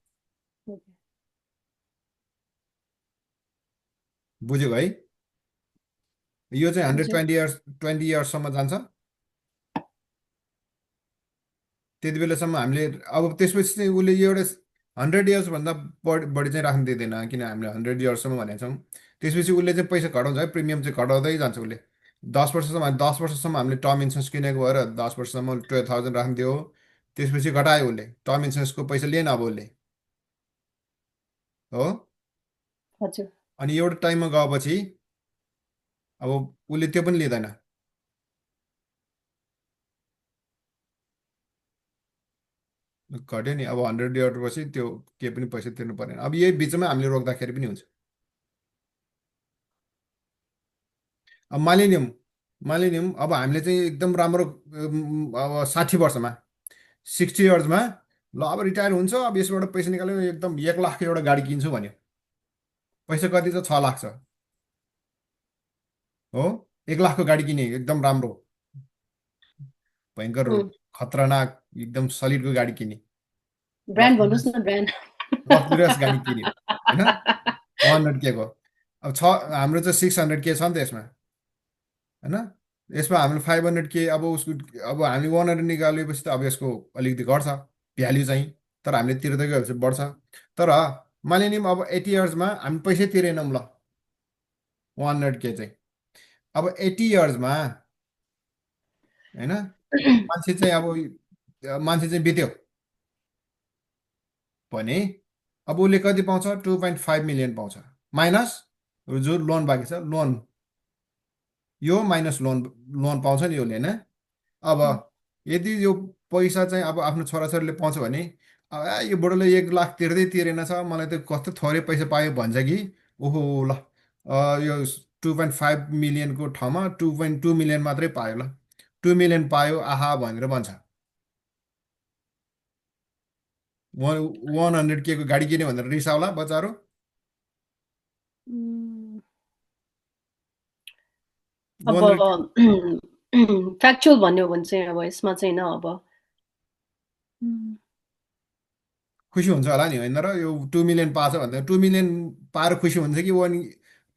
बुझ्यो है? यो चाहिँ 20 इयर्ससम्म जान्छ। त्यति बेलासम्म हामीले अब त्यसपछि चाहिँ उसले एउटा 100 इयर्सभन्दा बढी चाहिँ राख्नु दिँदैन, किन हामीले 100 इयर्ससम्म भनेको छौँ। त्यसपछि उसले चाहिँ पैसा घटाउँछ है, प्रिमियम चाहिँ घटाउँदै जान्छ उसले। 10 वर्षसम्म हामीले टर्म इन्सुरेन्स किनेको भएर 10 वर्षसम्म 12,000 राखिदियो। त्यसपछि घटायो उसले, टर्म इन्सुरेन्सको पैसा लिएन अब उसले हो। हजुर अनि एउटा टाइममा गएपछि अब उसले त्यो पनि लिँदैन। घट्यो नि। अब 100 इयर पछि त्यो केही पनि पैसा तिर्नु परेन। अब यही बिचमा हामीले रोक्दाखेरि पनि हुन्छ। अब मालिनियम अब हामीले चाहिँ एकदम राम्रो अब 60 वर्षमा 60 इयर्समा ल अब रिटायर हुन्छ, अब यसबाट पैसा निकाल्यो एकदम 1 लाख एउटा गाडी किन्छु भन्यो। पैसा कति छ? 6 लाख छ हो। 1 लाखको गाडी किने एकदम राम्रो भयङ्कर खतरनाक एकदम सलिडको गाडी किने, ब्रान्ड भन्नुहोस् न, ब्रान्ड लग्जरियस गाडी किन्यो होइन, 100K को। अब हाम्रो चाहिँ 600K छ नि त यसमा होइन। यसमा हामीले 500K अब उसको अब हामीले 100 निकालेपछि त अब यसको अलिकति घट्छ भ्याल्यु चाहिँ, तर हामीले तिर्दै गएपछि बढ्छ। तर मानिलिउँ अब 80 इयर्समा हामी पैसै तिरेनौँ ल 100K चाहिँ। अब 80 इयर्समा होइन मान्छे चाहिँ बित्यो भने अब उसले कति पाउँछ? 2.5 मिलियन पाउँछ, माइनस जो लोन बाँकी छ लोन, यो माइनस लोन पाउँछ नि उसले होइन। अब यदि यो पैसा चाहिँ अब आफ्नो छोराछोरीले पाउँछ भने अब यो बुढोले 1 लाख तिरेन छ, मलाई त कस्तो थोरै पैसा पायो भन्छ कि ओहो ल यो 2.5 मिलियनको ठाउँमा 2.2 मिलियन मात्रै पायो ल, 2 मिलियन पायो आहा भनेर भन्छ। 100K को गाडी किन्यो भनेर रिसाउला बच्चाहरू। अब फ्याक्चुअल भन्यो भने चाहिँ अब यसमा चाहिँ होइन, अब खुसी हुन्छ होला नि होइन र? यो 2 मिलियन पाछ भन्दा 2 मिलियन पाएर खुसी हुन्छ कि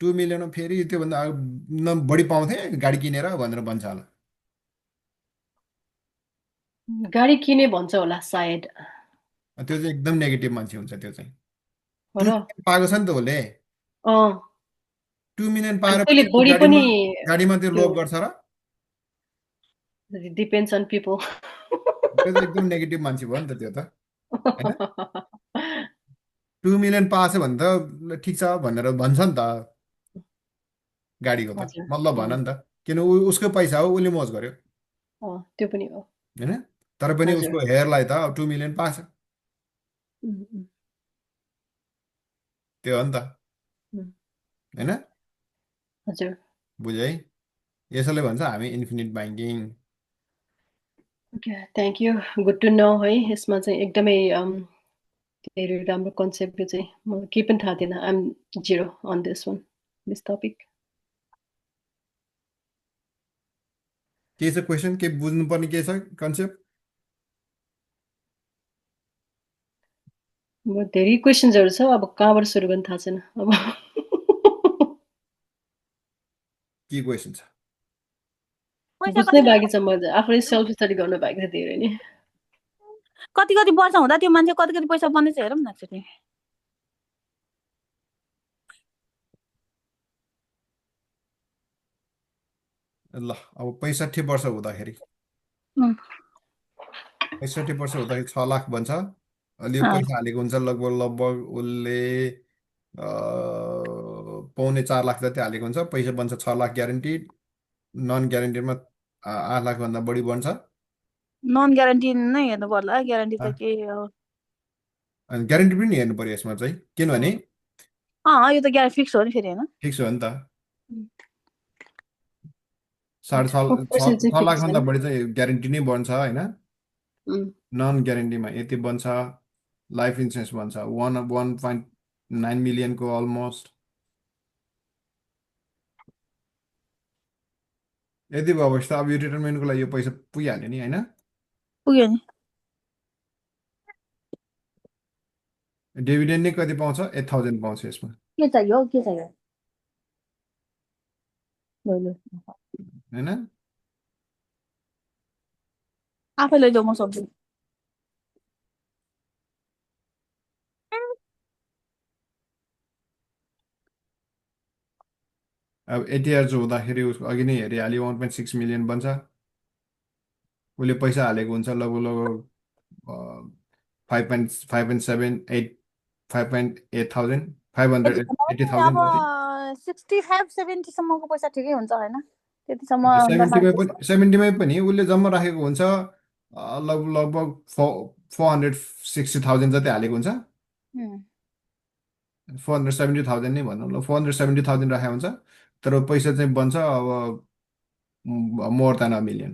2 मिलियनमा फेरि त्योभन्दा बढी पाउँथे गाडी किनेर भनेर भन्छ होला। गाडी किने भन्छ होला सायद। त्यो चाहिँ एकदम नेगेटिभ मान्छे हुन्छ त्यो चाहिँ। हो 2 र? मिलियन पाएको छ नि त उसले। 2 मिलियन पाएर कहिले पनि बढी पनि गाडीमा त्यो लोभ गर्छ र? Depends on people. त्यो चाहिँ एकदम नेगेटिभ मान्छे भयो नि त त्यो त होइन। 2 मिलियन पाएछ भने त ठिक छ भनेर भन्छ नि त गाडीको त, मतलब भन नि त। किन उसको पैसा हो, उसले मोज गर्यो त्यो पनि हो होइन तर पनि हजुर उसको हेयरलाई त 2 मिलियन पाएको छ उम्, उम्, त्यो हो नि त उम्, होइन हजुर बुझ्यो है यसैले भन्छ हामी infinite banking okay thank you good to know है यसमा चाहिँ एकदमै धेरै राम्रो कन्सेप्ट यो चाहिँ मलाई केही पनि थाहा थिएन I'm zero on this topic के छ क्वेसन के बुझ्नुपर्ने के छ कन्सेप्ट अब धेरै क्वेसन्सहरू छ अब कहाँबाट सुरु गर्ने थाहा छैन अब के क्वेसन छ पैसा बुझ्नै कति बाँकी छ म आफूले सेल्फ स्टडी गर्न बाँकी छ धेरै नै कति कति वर्ष हुँदा त्यो मान्छे कति कति पैसा बन्दैछ हेरौँ न एकचोटि ल अब 65 वर्ष हुँदाखेरि उम्, 65 वर्ष हुँदाखेरि 6 लाख बन्छ अहिले यो अँ, पैसा हालेको हुन्छ लगभग लगभग उसले 3.25 लाख जति हालेको हुन्छ पैसा बन्छ 6 लाख ग्यारेन्टिड नन ग्यारेन्टिडमा 8 लाखभन्दा बढी बन्छ नन ग्यारेन्टी नै हेर्नु पर्ला ग्यारेन्टी त के हो अनि ग्यारेन्टी पनि हेर्नु पर्यो यसमा चाहिँ किनभने यो त ग्यारेन्टी फिक्स हो नि फेरि होइन फिक्स हो नि त उम्, साढे छ पर्सेन्ट चाहिँ छ फिक्स लाखभन्दा छैन बढी चाहिँ ग्यारेन्टी नै बन्छ होइन उम्, नन ग्यारेन्टीमा यति बन्छ लाइफ इन्सुरेन्स बन्छ 1.9 मिलियनको अलमोस्ट यति भयो अवस्था अब यो रिटायरमेन्टको लागि यो पैसा पुगिहाल्यो नि होइन पुग्यो नि डिभिडेन्ड नै कति पाउँछ 8,000 पाउँछ यसमा के चाहियो के चाहियो ल ल होइन आफै लैजाऊ म सक्छु अब 80 इयर्स हुँदाखेरि उसको अघि नै हेरिहाल्यो 1.6 मिलियन बन्छ उसले पैसा हालेको हुन्छ लगभग लगभग 5.7 8 5.8 थाउजन्ड फाइभ यति हन्ड्रेड एट्टी पनि अब थाउजन्ड जति 65 70सम्मको पैसा ठिकै हुन्छ होइन त्यतिसम्म सेभेन्टीमै नमाग्नु पनि 70मै पनि उसले जम्मा राखेको हुन्छ लगभग लगभग 460,000 जति हालेको हुन्छ उम्, 470,000 नै भनौँ ल 470,000 राखेको हुन्छ तर पैसा चाहिँ बन्छ अब मोर देन अ मिलियन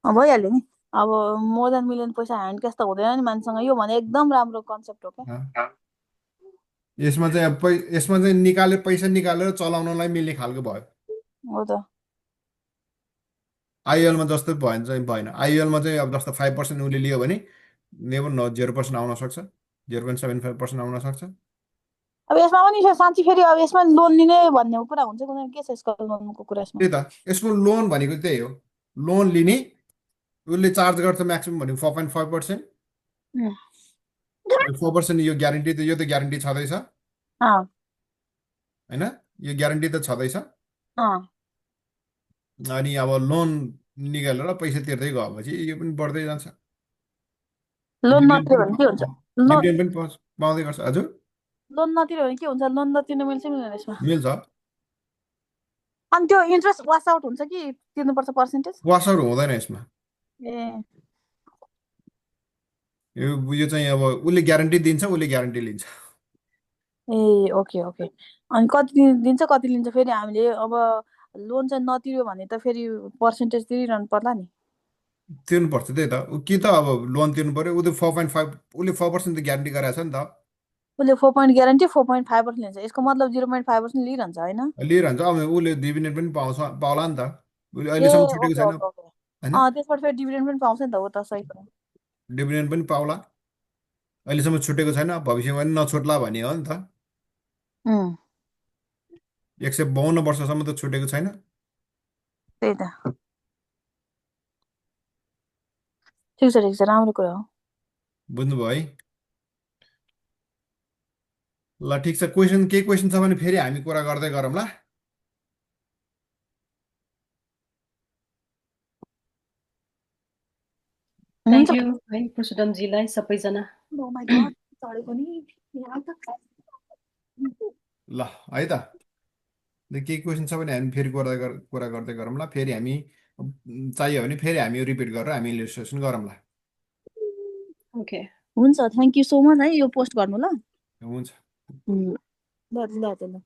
भइहाल्यो नि अब मोर देन मिलियन पैसा ह्यान्ड क्यास त हुँदैन नि मान्छेसँग यो भने एकदम राम्रो कन्सेप्ट हो क्या यसमा चाहिँ अब यसमा चाहिँ निकालेर पैसा निकालेर चलाउनलाई मिल्ने खालको भयो हो त आइएलमा जस्तो भयो चाहिँ भएन आइएलमा चाहिँ अब जस्तो 5% उसले लियो भने नेभर न 0% आउन सक्छ 0.75% आउन सक्छ अब यसमा पनि साँच्ची फेरि अब यसमा लोन लिने भन्ने कुरा हुन्छ कुनै के छ यसको लोनको कुरा यसमा त्यही त यसको लोन भनेको त्यही हो लोन लिने उसले चार्ज गर्छ म्याक्सिमम् भनेको 4.5% उम्, 4% यो त ग्यारेन्टी छँदैछ अँ, होइन यो ग्यारेन्टी त छँदैछ अँ, अनि अब लोन निकालेर पैसा तिर्दै गएपछि यो पनि बढ्दै जान्छ लोन डिभिडेन्ड नतिर्यो पनि भने के हुन्छ लोन डिभिडेन्ड पनि पाउँदै गर्छ हजुर लोन नतिर्यो भने के हुन्छ लोन नतिर्नु मिल्छ मिल्दैन यसमा मिल्छ अनि त्यो इन्ट्रेस्ट वास आउट हुन्छ कि तिर्नुपर्छ पर्सेन्टेज वासर हुँदैन यसमा ए यो चाहिँ अब उसले ग्यारेन्टी दिन्छ उसले ग्यारेन्टी लिन्छ ए ओके ओके अनि कति दिन्छ कति लिन्छ फेरि हामीले अब लोन चाहिँ नतिर्यो भने त फेरि पर्सेन्टेज तिरिरहनु पर्ला नि तिर्नुपर्छ त्यही त कि त अब लोन तिर्नु पर्यो उसले 4.5 उसले 4% त ग्यारेन्टी गराएको छ नि त उसले 4 ग्यारेन्टी 4.5% लिन्छ यसको मतलब 0.5% लिइरहन्छ होइन लिइरहन्छ अब उसले डिभिडेन्ड पनि पाउला नि त उसले ए अहिलेसम्म छुटेको ओके छैन ओके ओके होइन त्यसबाट फेरि डिभिडेन्ड पनि पाउँछ नि त हो त सही कुरा डिभिडेन्ड पनि पाउला अहिलेसम्म छुटेको छैन भविष्यमा पनि नछुट्ला भन्ने हो नि त उम्, 152 वर्षसम्म त छुटेको छैन त्यही त ठिक छ राम्रो कुरा हो बुझ्नुभयो है ल ठिक छ केही क्वेसन छ भने फेरि हामी कुरा गर्दै गरौँ ल थ्याङ्क हुन्छ यू है पुरुषोत्तमजीलाई सबैजना Oh my God, चढेको नि यहाँ त ल है त केही क्वेसन छ भने हामी फेरि कुरा गर्दै गरौँ ल फेरि हामी चाहियो भने फेरि हामी यो रिपिट गरेर हामी इलिस्ट्रेसन गरौँला। ओके हुन्छ, थ्याङ्क यू सो मच है, यो पोस्ट गर्नु ल। हुन्छ। ल ल ल।